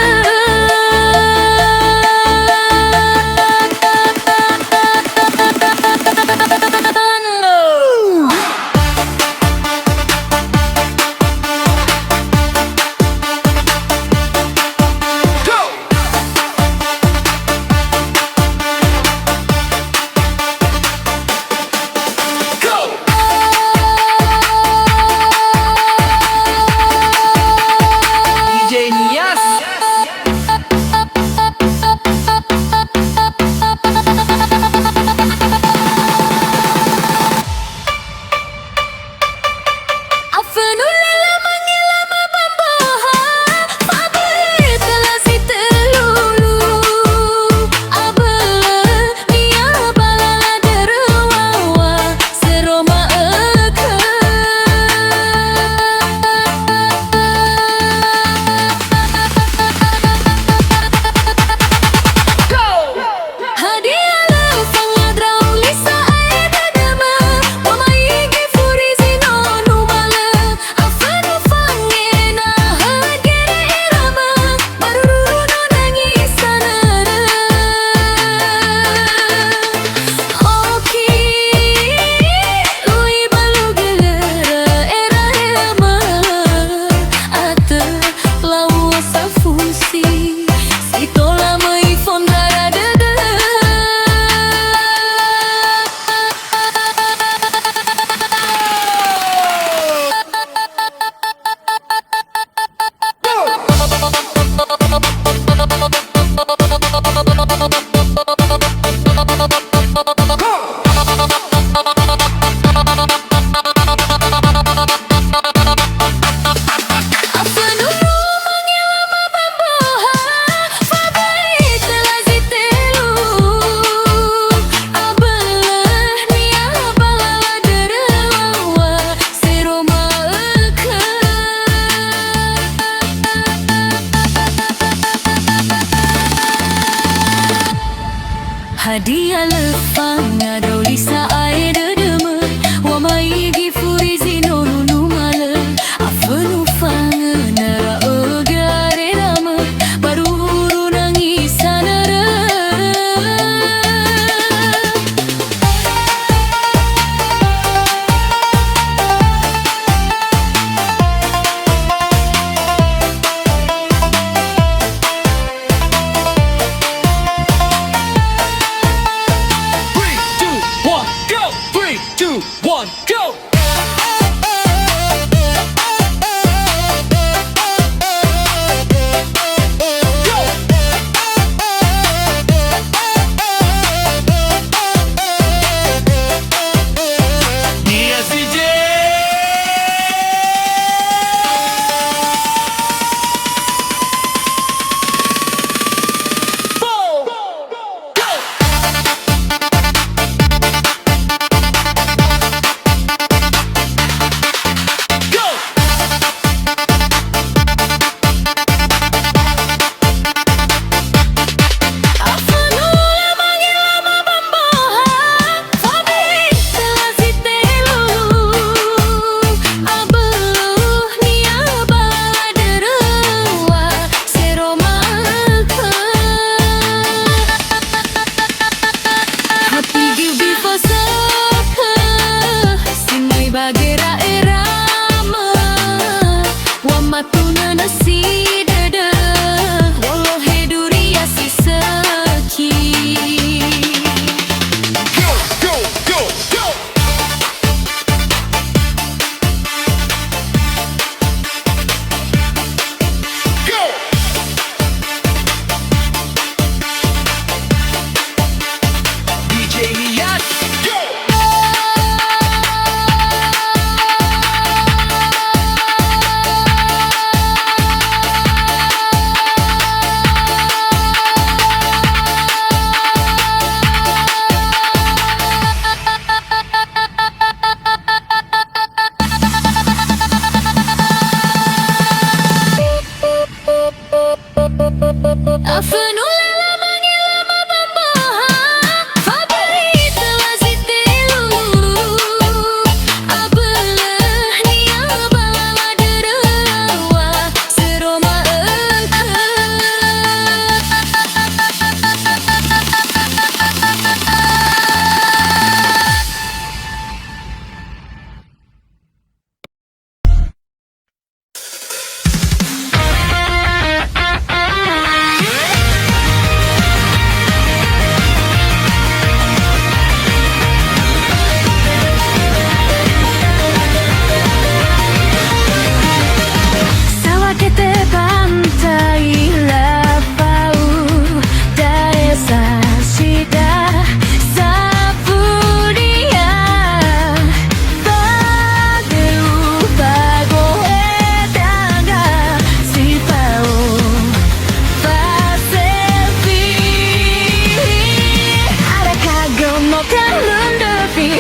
D J Nias. Afönu lala mangelama ba mboha, fabö'ö töla si tölu. Abölö ni'a ba lala dörö wawa, söroma ökhö. Go! Hadia lö fangadrauli sa'ae dödömö, wamaigi furi zi no numalö, afönu fangena hagere eramö, barururu no nangi sanörö. Oki, ui balu gölörö era eramö, atö laua safusi. Si tola möi fondra dödö. Afönu mangelama ba mboha, fabö'ö töla zi tölu. Abölö ni'a ba lala dörö wawa, söroma ökhö. Hadia lö fangadrauli sa'ae dödömö, wamaigi furi zi no numalö, afönu fangena nörö gare eramö, barururu nangi sanörö. Three, two, one, go! Three, two, one, go!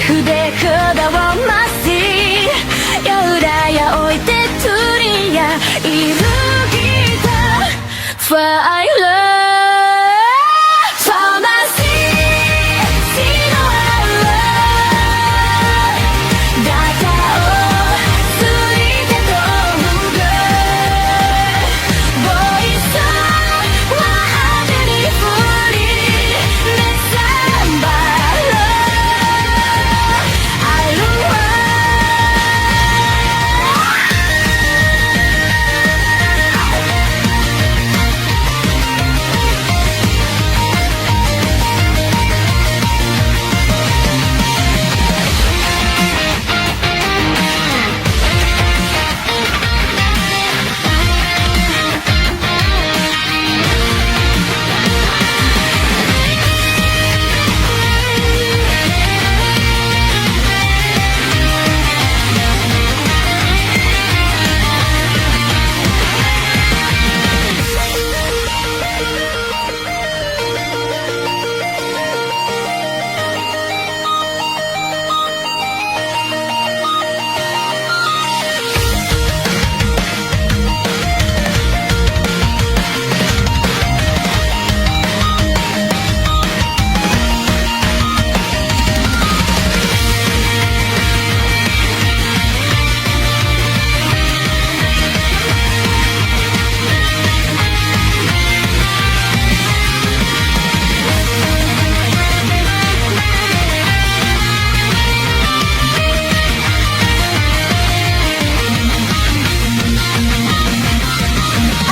Hude khöda wa'omasi, ya'ira ya'oi teturia, irugi ta fa'ailö. Fa'omasi, si no a'u'ö, data'o, suri tetohugö. Boi so wa'abe nifuli, me sambalo alua.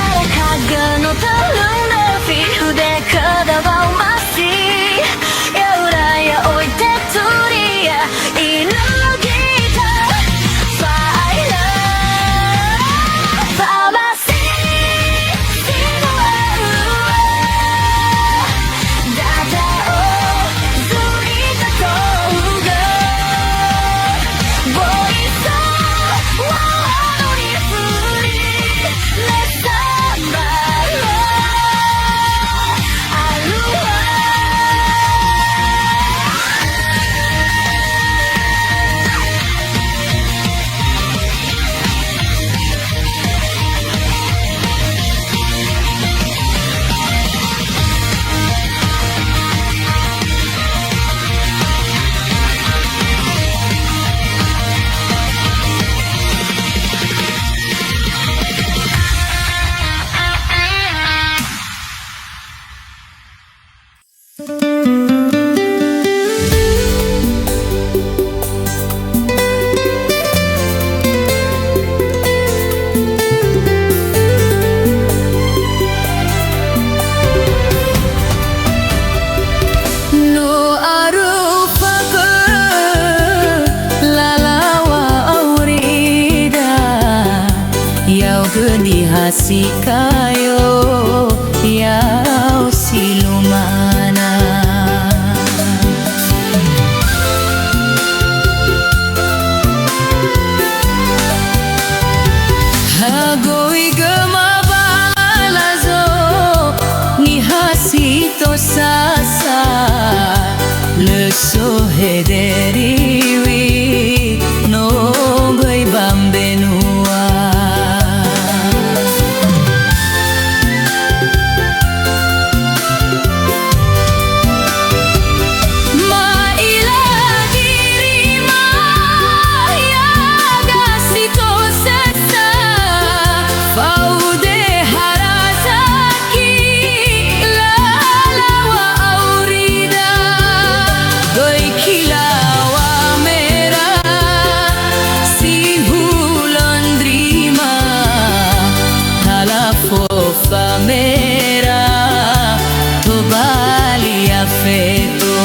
Arakagö no tölu nöfi, hude khöda wa'omasi, ya'ira ya'oi teturia, irugi ta fa'ailö. Fa'omasi, si no a'u'ö, data'o, suri tetohugö. Boi so wa'abe nifuli, me sambalo alua. No arufa gö lala wa'aurida, ya'ugö niha si kayo, ya'o si lumana. Hagoi göma balazo, niha si tosasa, lö so hederiwi, no göi ba mbenua. Ma'ila girima, yaga si tosasa, faude harazaki, lala wa'aurida, göi kilawa mera, si hulö ndrima, talafo famera, tobali afeto.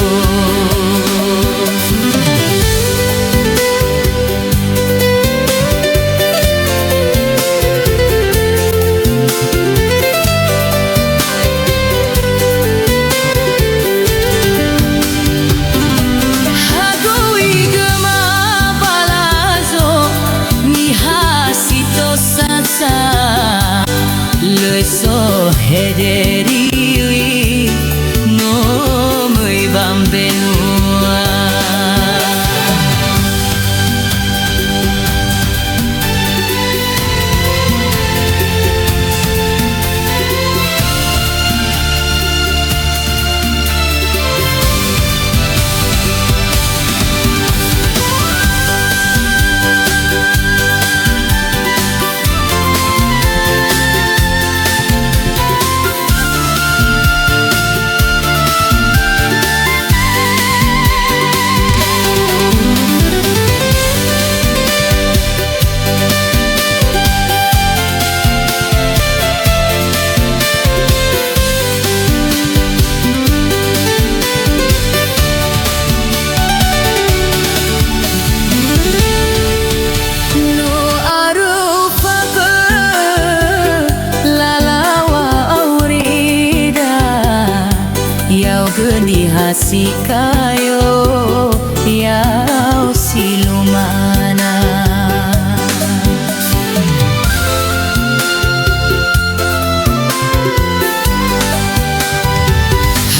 Ayo, ya'o si lumana.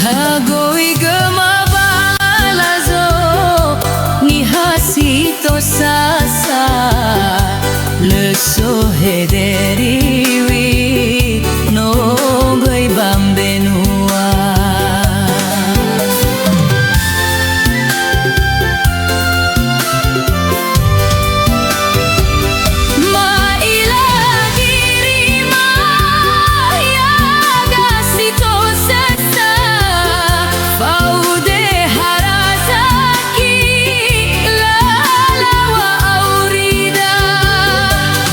Hagoi göma balazo, niha si tosasa, lö so hederiwi, no möi ba mbenua. Ma'ila girima ya'aga si tosasa, faude haraza ki lalawa aurida.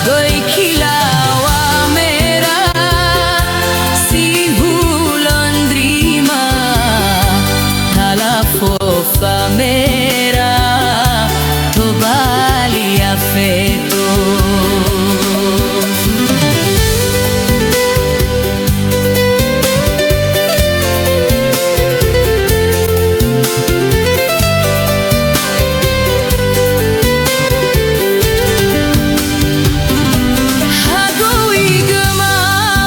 Göi kilawa mera si hulö ndrima, talafo famera tobali afeto. Hagoi göma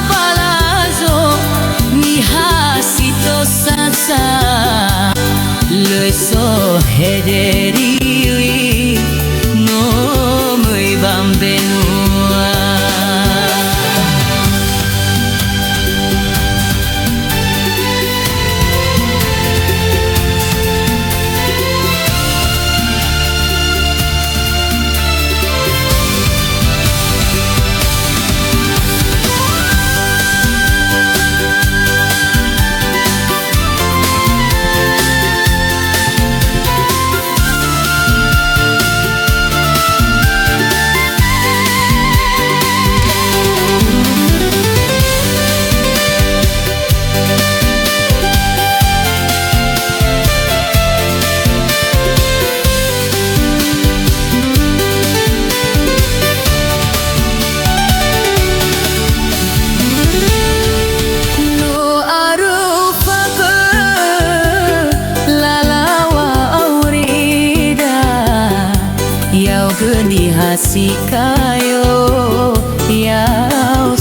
balazo, niha si tosasa, lö so hederiwi, no möi ba mbenua. No arufa khö lalawa aurida, ya'o göi niha si kayo, ya'o